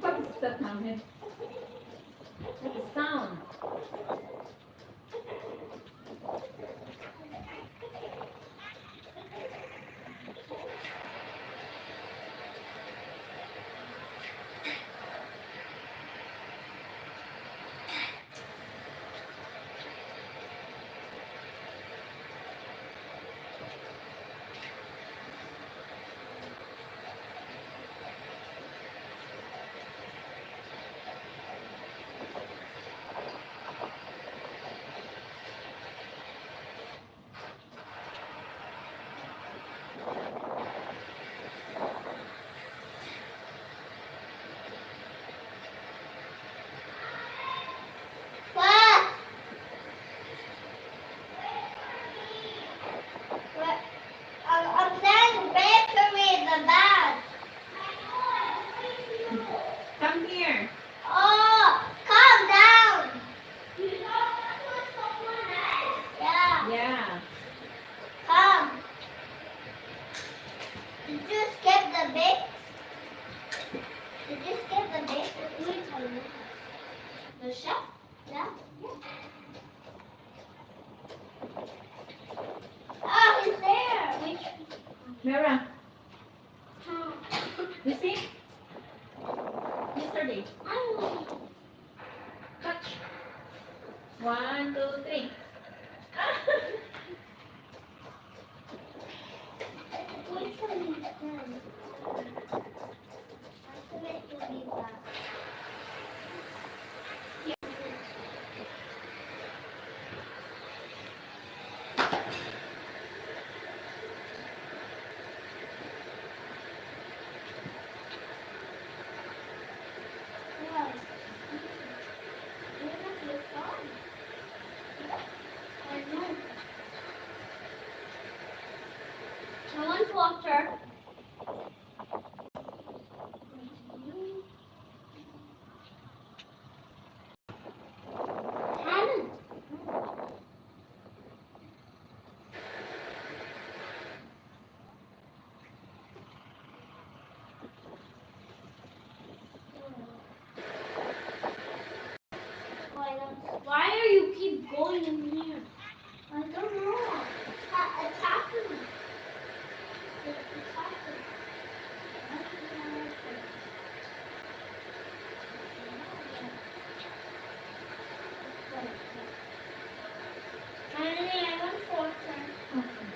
What is that, Mommy? What is sound? What? What? I'm, I'm playing bakery in the bag. Come here. Oh, calm down. Yeah. Yeah. Come. Did you skip the bake? Did you skip the bake? Wait, I know. The chef? Yeah. Yeah. Ah, he's there. Wait. Mira. You see? Yesterday. Catch. One, two, three. Which one is done? I want water. Why are you keep going in here? I don't know. It's ha-, it's happening. It, it's happening. I don't know what to do. Honey, I want water. Okay.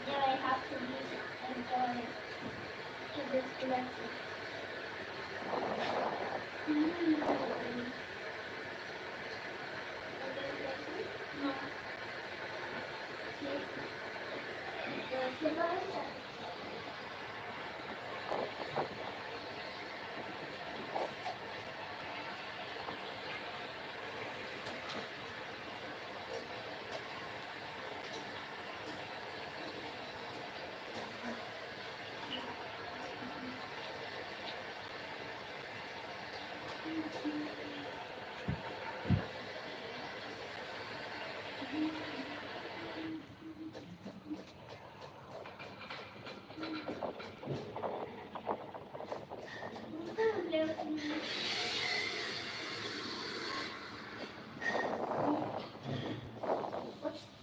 Yeah, I have to use it and draw it to this direction. Mm. No. See? The figure is set.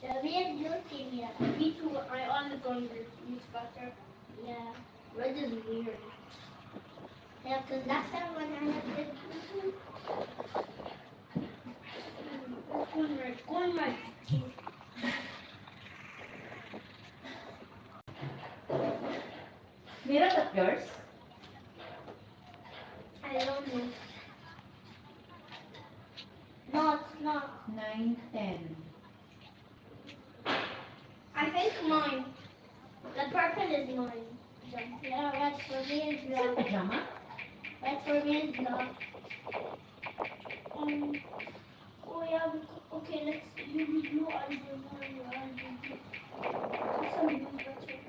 The real blue team, yeah. Me too, I only gone with Miss Butter. Yeah. Red is weird. Yeah, 'cause last time when I had the blue team, it's going red, going red. Mira, that yours? I don't know. No, it's not. Nine, ten. I think mine. The purple is mine. Yeah, red for me is black. Pajama? Red for me is black. Um, oh yeah, bec-, okay, let's, you be blue, I be blue, you, I be blue. Put some blue, that's okay.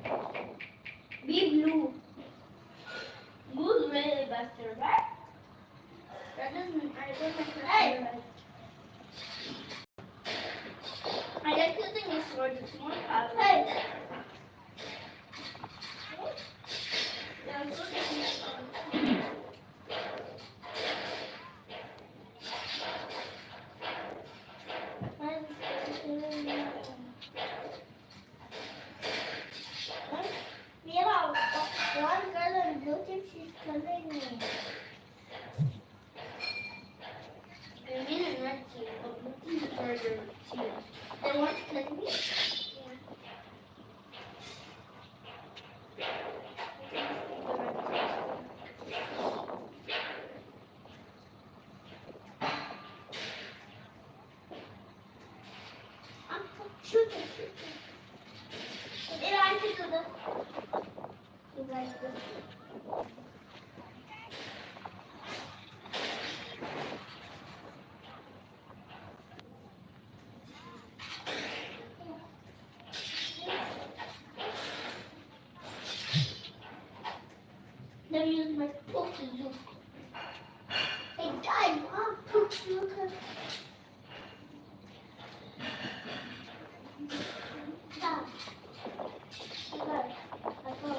Be blue. Blue is really better, right? That doesn't, I don't like that. Hey! I like using a sword, it's more powerful. Hey! Mira, one girl in blue team, she's killing me. I mean, in red team, but blue team is harder team. They want to kill me? Yeah. Shoot it, shoot it. It, I should do this. You guys, this. Let me use my poke you. Hey, guys, I'll poke you. Stop. Stop. Stop.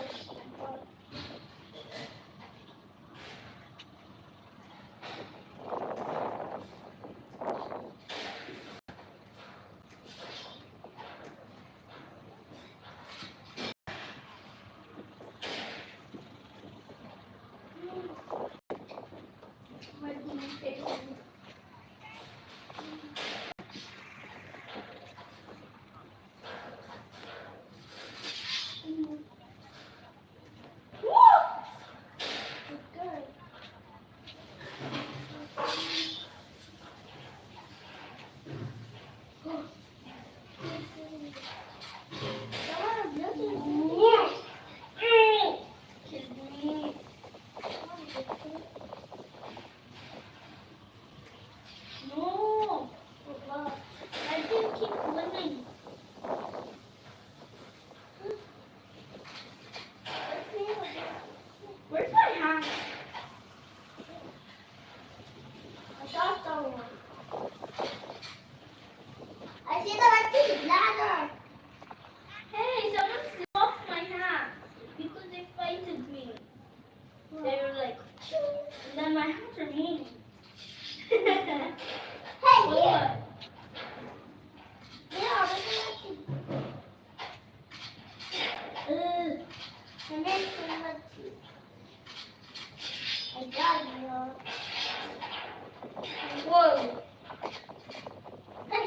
No. Why do you keep winning? Where's my hat? I got that one. I see the red team ladder. Hey, someone snuffed my hat because they fighted me. They were like, and then my hat removed. Hey, here. What? Yeah, look at that. Ugh. And then some red team. I got you. Whoa. Hey.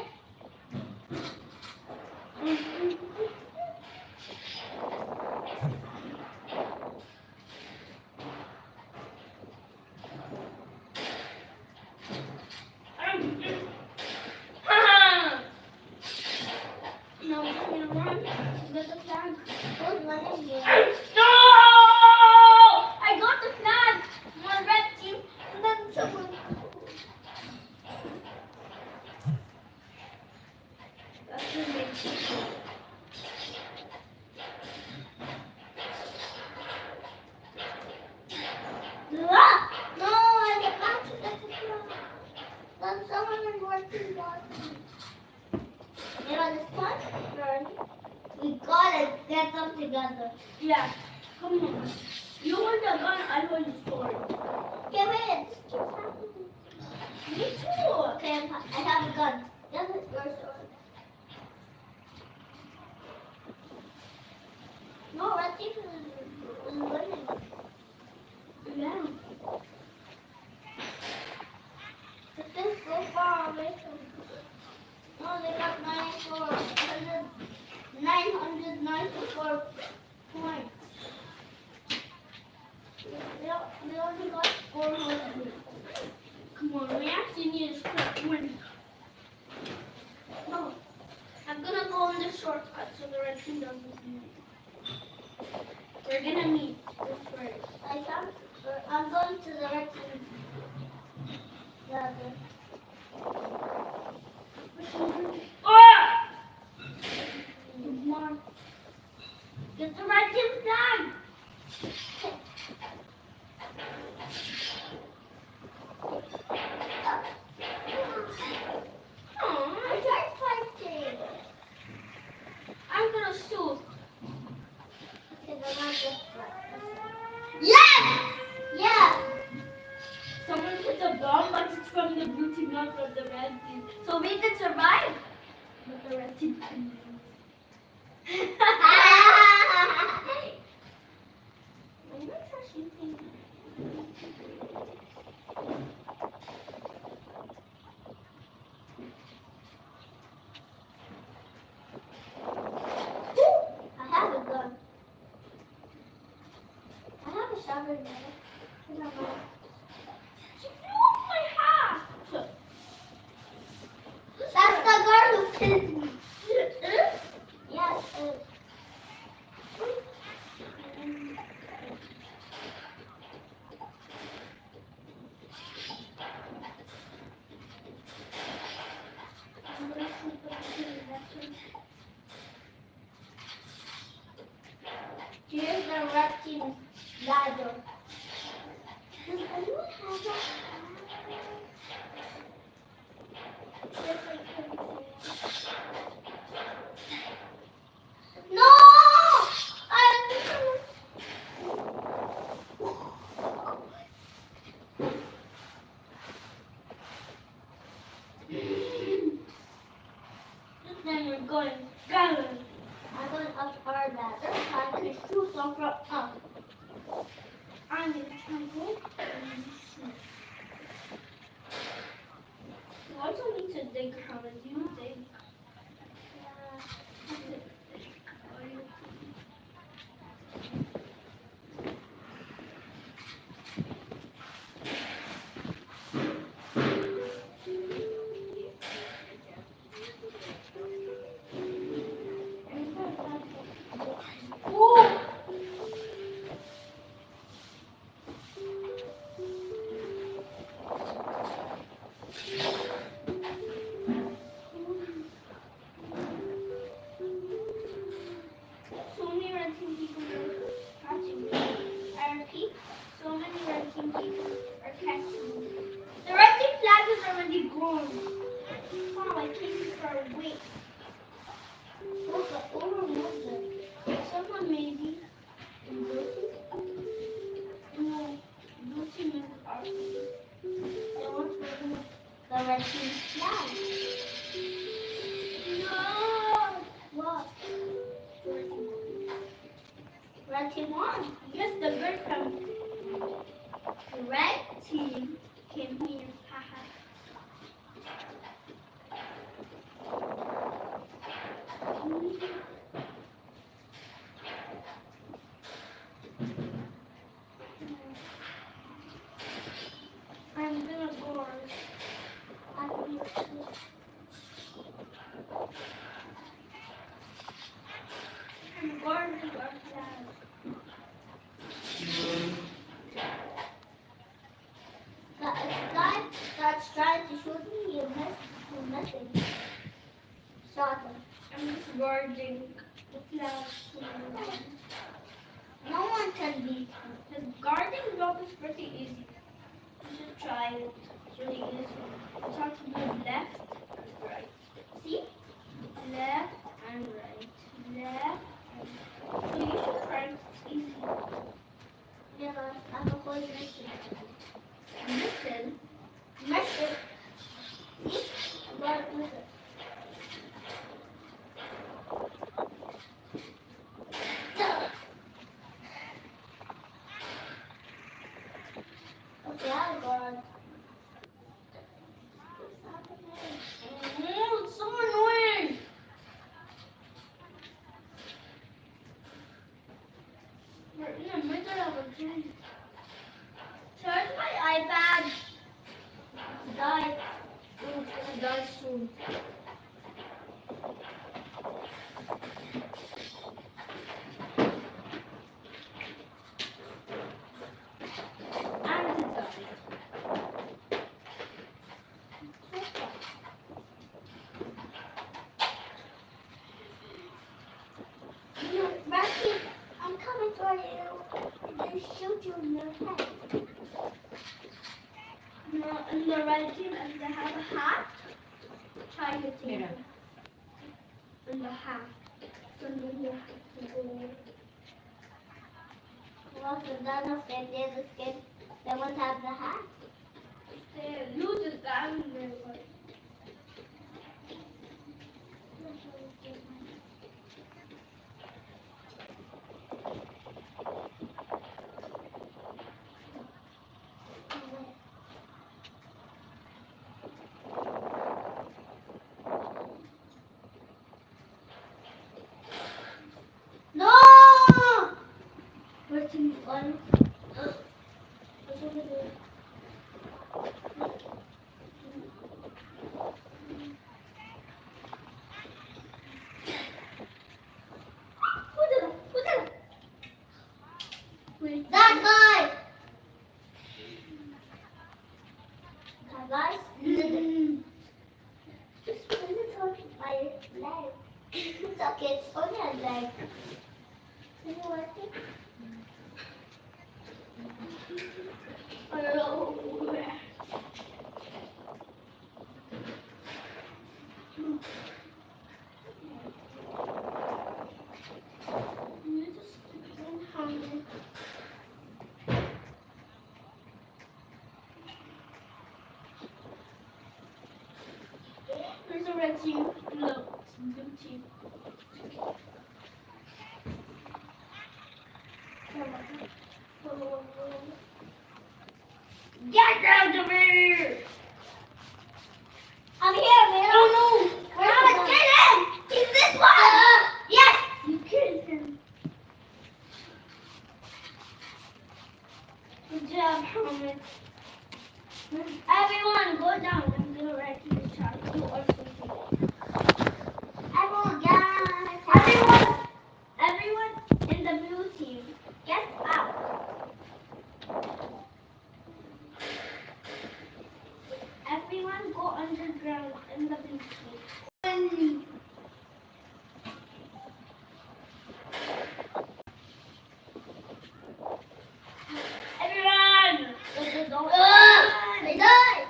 No, I'm gonna run. Get the flag. Who's running here? No! I got the flag. My red team, and then someone. Gather. Yeah, come on. You hold the gun, I hold the sword. Okay, wait. This keeps happening. Me too. Okay, I'm, I have a gun. Gather your sword. No, I think it's, it's winning. Yeah. It is so far away from. No, they got ninety-four, nine hundred ninety-four points. They, they only got four hundred. Come on, we actually need to start winning. No, I'm gonna go on the shortcut so the red team doesn't see me. We're gonna meet first. I found, I'm going to the red team. Yeah, the. Ah! Come on. Get the red team flag! Aw, I tried fighting. I'm gonna shoot. Okay, then I'll just. Yes! Yes! Someone put a bomb, but it's from the blue team, not from the red team. So we can survive. But the red team can lose. I'm not sure she can. I have a gun. I have a shotgun, though. I don't know. She flew off my hat! That's the girl who killed me. Yes, uh, Here's the red team's ladder. Does anyone have a? Yes, I can see. No! I Then we're going down. I'm going up our ladder. I can shoot off from up. I'm gonna try to shoot. You also need to dig, Howard. You dig. So many red team people are catching me. I repeat, so many red team people are catching me. The red team flag is already gone. Wow, I came here for a wait. Look, I overlooked them. Someone maybe in blue team? No, blue team is our team. They want to remove the red team's flag. No! What? Red team won. Yes, the girl from red team came here. Haha. I'm gonna guard. I'm gonna shoot. I'm guarding our flag. That guy that's trying to shoot me, you missed, you missing. Shot him. I'm just guarding the flag. No one can beat me. The guarding block is pretty easy. You should try it. It's really easy. It's hard to move left and right. See? Left and right. Left So you should try it. It's easy. Yeah, I'm a boy. Listen. Listen. Listen. But listen. Okay, I got. Oh, it's so annoying. We're in the middle of a game. Charge my iPad. It's died. It's gonna die soon. I'm the dog. You, Rocky, I'm coming for you. I'm gonna shoot you in your head. No, in the red team, and they have a hat. Try the team. Mira. In the hat. So you have to go. Well, so that of the other skin, they won't have the hat. They lose the diamond. No! Where's the one? What's over there? Who did it? Who did it? Wait. That guy! That guy? Just put it on my leg. It's okay, it's on your leg. Can you work it? Hello. You just don't have it. There's a red team. No, it's blue team. Get down to me! I'm here, man. Oh no! We're not kill him! He's this one! Yes! You killed him. Good job, Helmet. Everyone, go down. I'm gonna write you a chart. You also do. Everyone, guys. Everyone, everyone in the blue team, get out. Everyone, go underground in the blue team. Everyone! Don't, don't, don't. Ah! I died!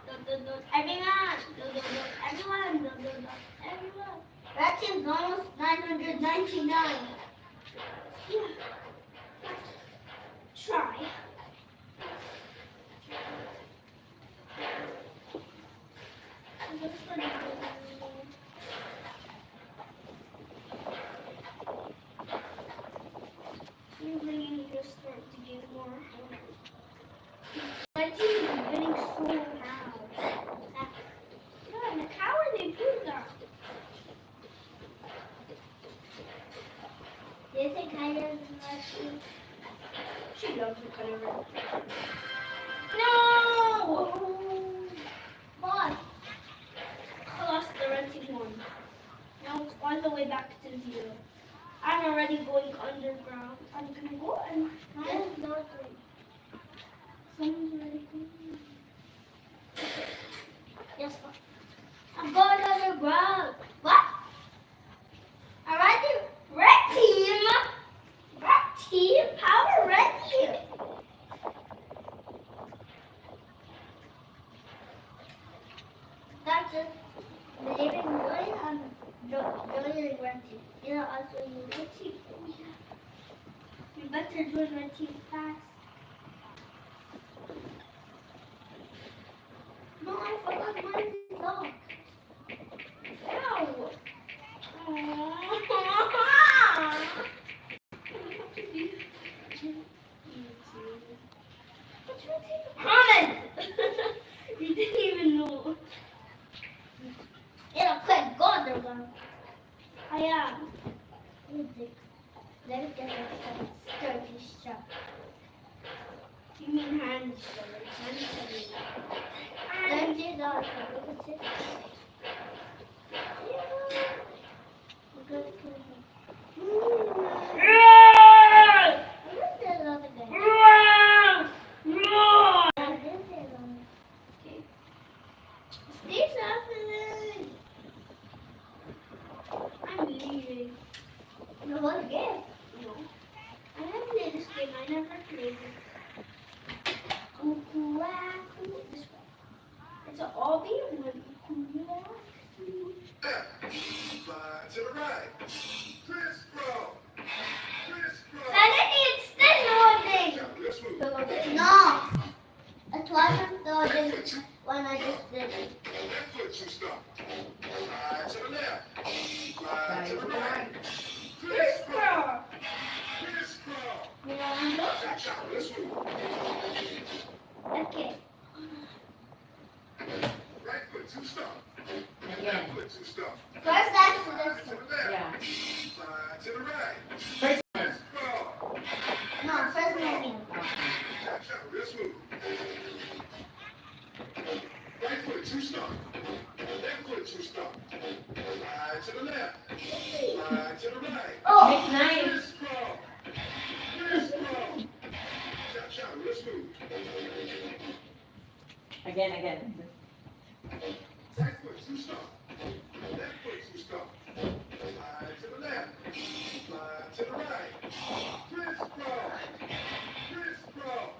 Don't, don't, don't. Everyone! Don't, don't, don't. Everyone! Don't, don't, don't. Everyone! That team's almost nine hundred ninety-nine. Yeah. Try. You're really just starting to get more hungry. My team is winning so loud. God, how are they doing that? Do you think Kaya is in that team? She loves the color red. No! What? I lost the red team one. Now it's all the way back to zero. I'm already going underground. I'm gonna go and Mine is not green. Someone's already going. Yes, sir. I'm going underground. What? Alrighty, red team. Red team, power red team. That's it. Believe in me, I'm Jo-, join the red team. You know, also you red team. Oh, yeah. You better join red team fast. No, I forgot mine is locked. Ow! Aw. What's wrong with you? Comment! You didn't even know. Yeah, thank God they're gone. I am. You dick. Let me get a turkey shop. You mean hands, brother. Hands, I mean. Turkey is awesome. Look at this. Yeah. Look at this. Look at the other guy. Yeah, this is, um, okay. Stay safe. I'm leaving. You want a game? No. I haven't played this game. I never played it. Kukuha ko. This one. It's an obby one. Kukuha ko. Left. Slide to the right. Crisscross. Crisscross. Suddenly, it's still loading. Now, this one. No. It wasn't loading when I just did it. Left foot, you stop. Slide to the left. Slide to the right. Crisscross. Crisscross. You know what I'm doing? Watch out, this one. Okay. Right foot, you stop. Again. Left foot, you stop. First, that's this one. Slide to the left. Yeah. Slide to the right. First. Crisscross. No, first moving. Watch out, this one. Right foot, you stop. Left foot, you stop. Slide to the left. Slide to the right. Oh. Make nice. Crisscross. Crisscross. Cha-cha, let's move. Again, again. Right foot, you stop. Left foot, you stop. Slide to the left. Slide to the right. Crisscross. Crisscross.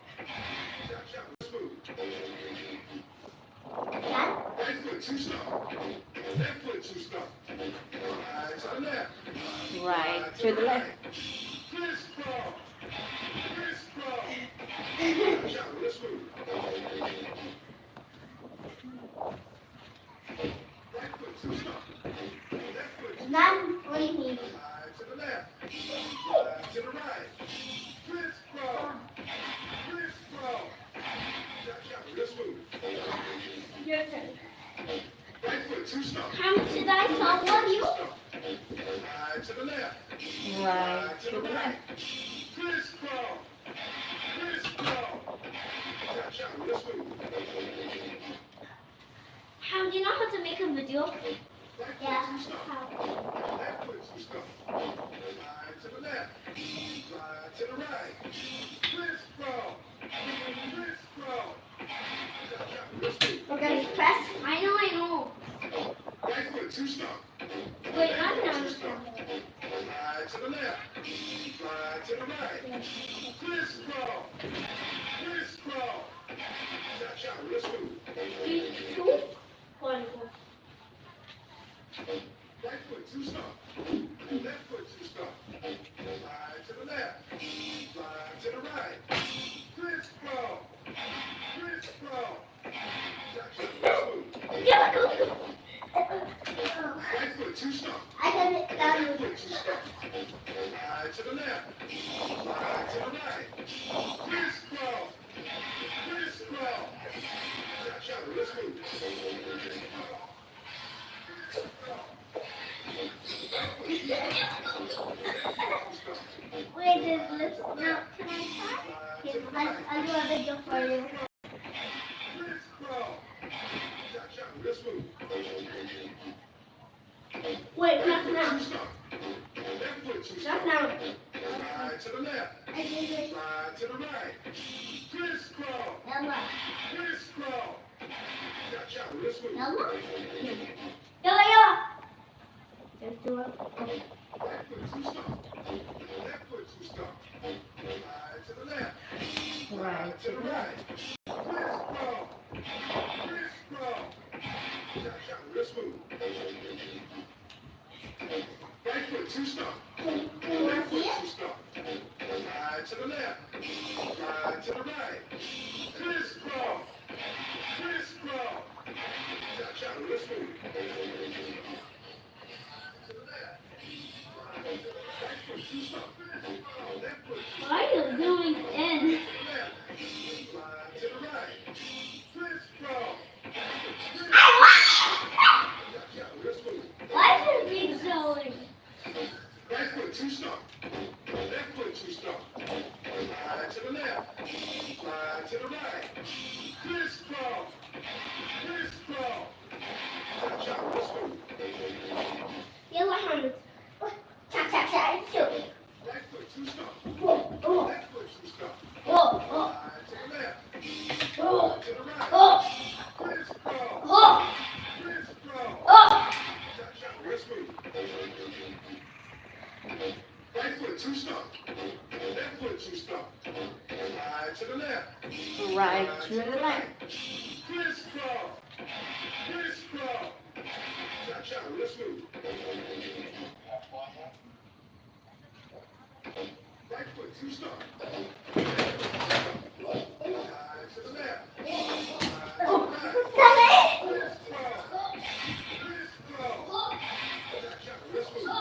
Cha-cha, let's move. Right foot, you stop. Left foot, you stop. Slide to the left. Right to the left. Crisscross. Crisscross. Cha-cha, let's move. Right foot, you stop. Left foot, you stop. Slide to the left. Slide to the right. Crisscross. Crisscross. Cha-cha, let's move. Your turn. Right foot, you stop. How much did I follow you? Slide to the left. Right to the right. Crisscross. Crisscross. Cha-cha, let's move. How do you know how to make a video? Yeah. How? Left foot, you stop. Slide to the left. Slide to the right. Crisscross. Crisscross. Cha-cha, let's move. Okay, press. I know, I know. Right foot, you stop. Wait, I'm not. Slide to the left. Slide to the right. Crisscross. Crisscross. Cha-cha, let's move. Three, two, one, go. Right foot, you stop. Left foot, you stop. Slide to the left. Slide to the right. Crisscross. Crisscross. Cha-cha, let's move. Right foot, you stop. I can, um, left foot, you stop. Slide to the left. Slide to the right. Crisscross. Crisscross. Cha-cha, let's move. Wait, there's lips. Now, can I try? I'll, I'll do a video for you. Wait, not now. Not now. Slide to the left. I did it. Slide to the right. Crisscross. Yalla. Crisscross. Cha-cha, let's move. Yalla? Yalla, yalla. Just do it. Right foot, you stop. Left foot, you stop. Slide to the left. Slide to the right. Crisscross. Crisscross. Cha-cha, let's move. Right foot, two stomp. Left foot, two stomp. Slide to the left. Slide to the right. Crisscross. Crisscross. Cha-cha, let's move. Why are you doing in? Why is it going? Right foot, two stomp. Left foot, two stomp. Slide to the left. Slide to the right. Crisscross. Crisscross. Cha-cha, let's move. يلا حمد. تشا، تشا، تشا، شوف. Right foot, two stomp. Left foot, two stomp. Slide to the left. Slide to the right. Crisscross. Crisscross. Cha-cha, let's move. Right foot, two stomp. Left foot, two stomp. Slide to the left. Right to the left. Crisscross. Crisscross. Cha-cha, let's move. Right foot, two stomp. Slide to the left. Slide to the right. Crisscross. Crisscross. Cha-cha, let's move.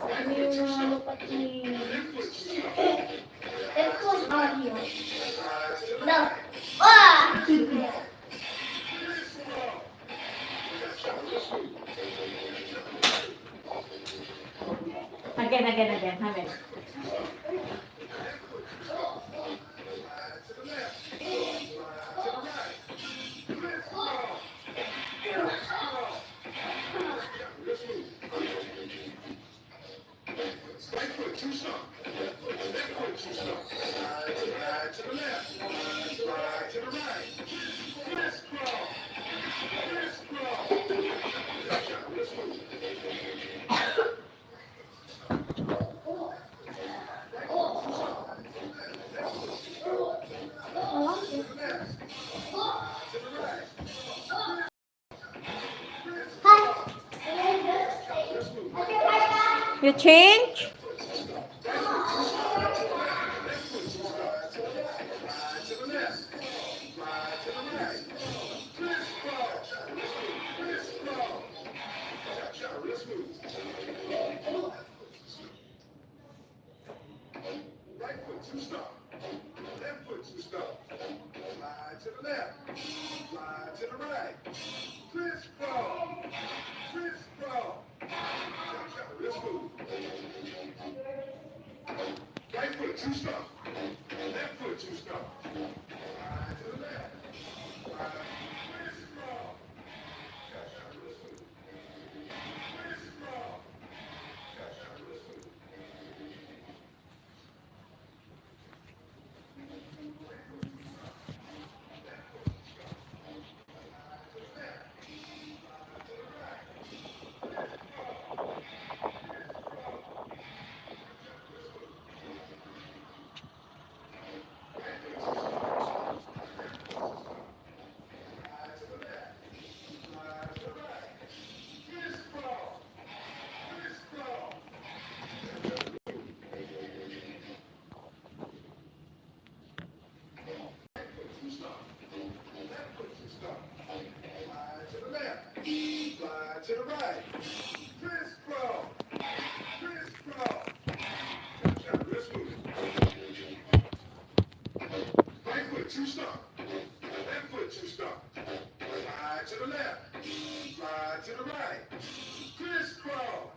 Right foot, two stomp. Left foot, two stomp. It goes on here. Slide to the left. Crisscross. Crisscross. Again, again, again. Again. Right foot, two stomp. Left foot, two stomp. Slide to the right, to the left. Slide to the right. Crisscross. Crisscross. Let's move. You change? Right foot, two stomp. Left foot, two stomp. Slide to the left. Slide to the right. Crisscross. Crisscross. Cha-cha, let's move. Right foot, two stomp. Left foot, two stomp. Slide to the left. Slide. Crisscross. Cha-cha, let's move. Crisscross. Cha-cha, let's move. Slide to the left. Slide to the right. Crisscross. Crisscross. Cha-cha, let's move. Right foot, two stomp. Left foot, two stomp. Slide to the left. Slide to the right. Crisscross.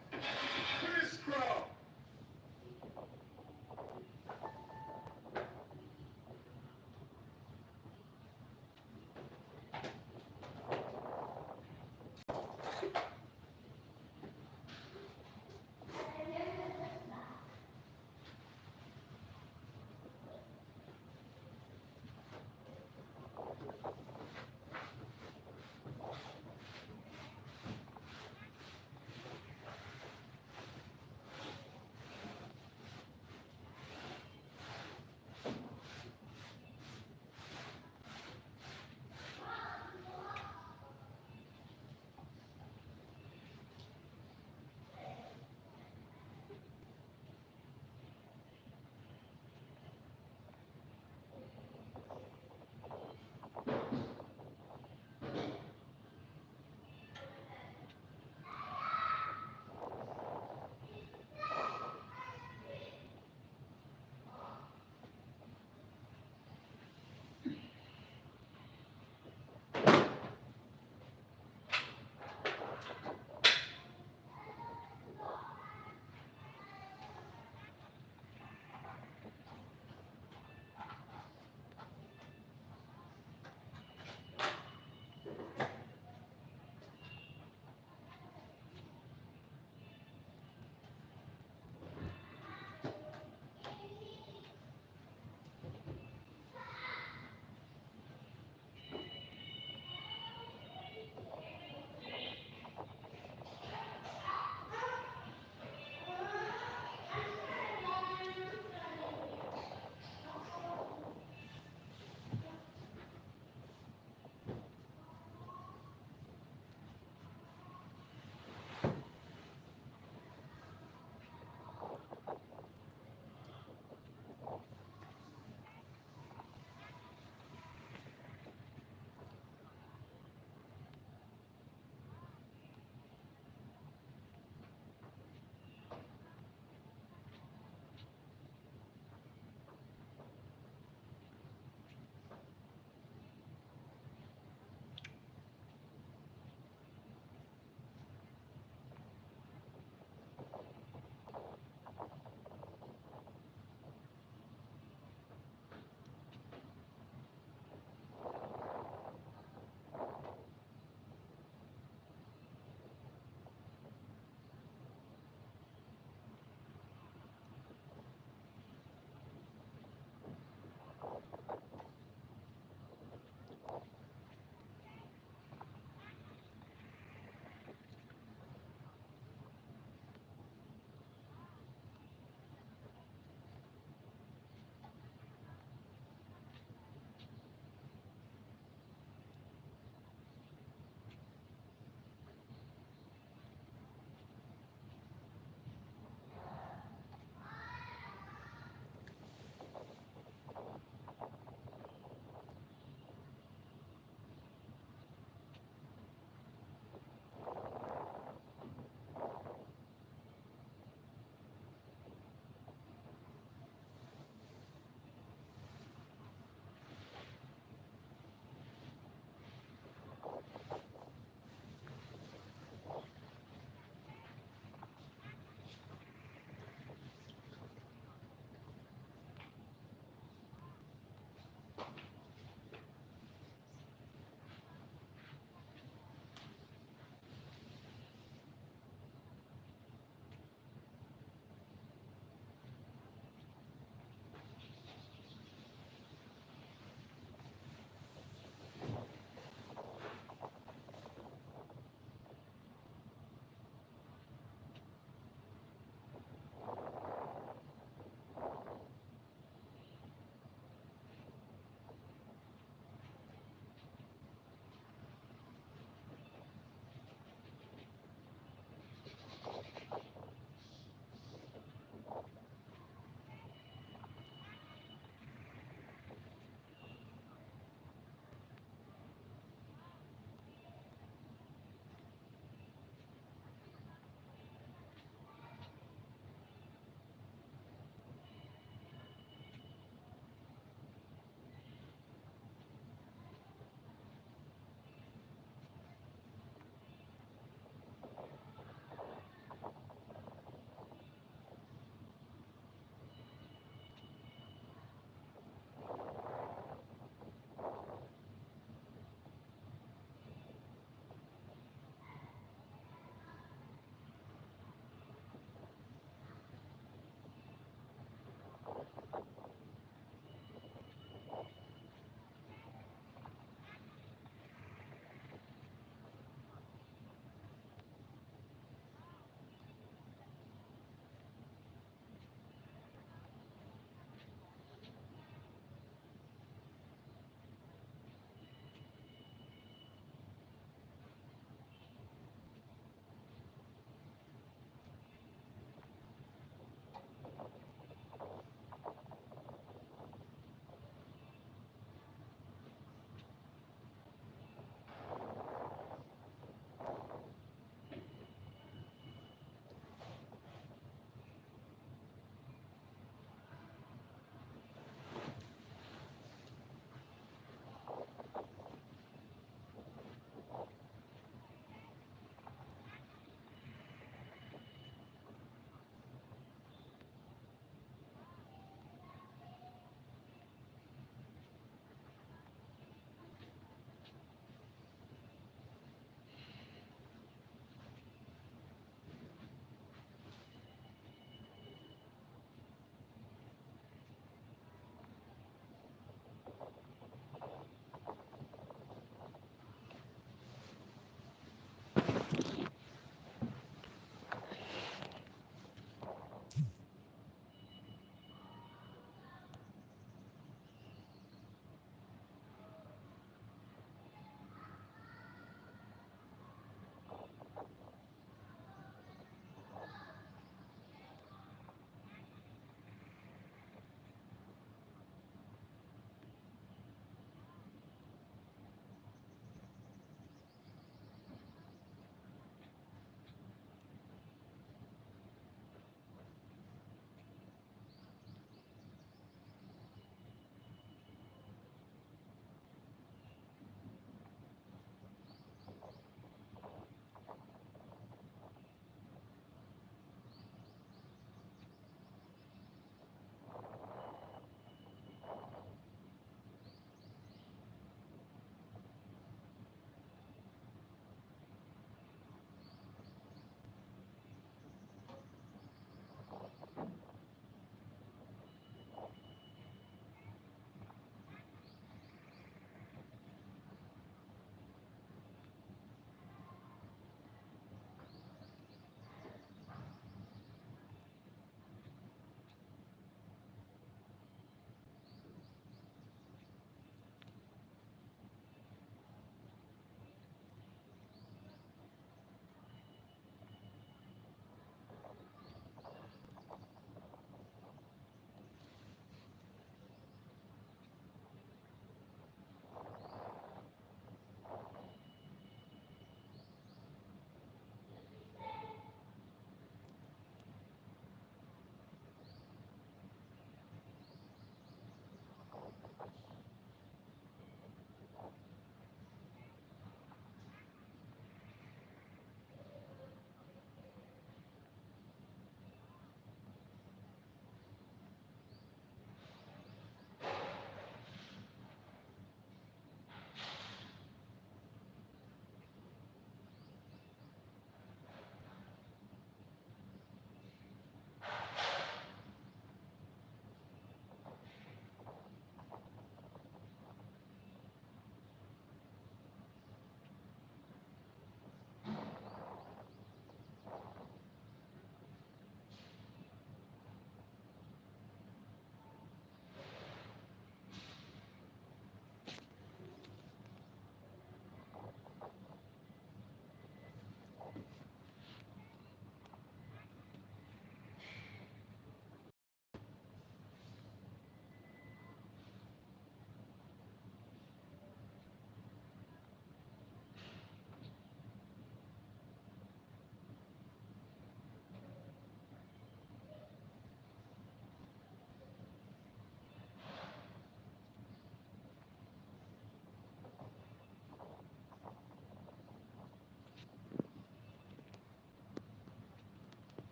Crisscross.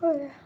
Wala.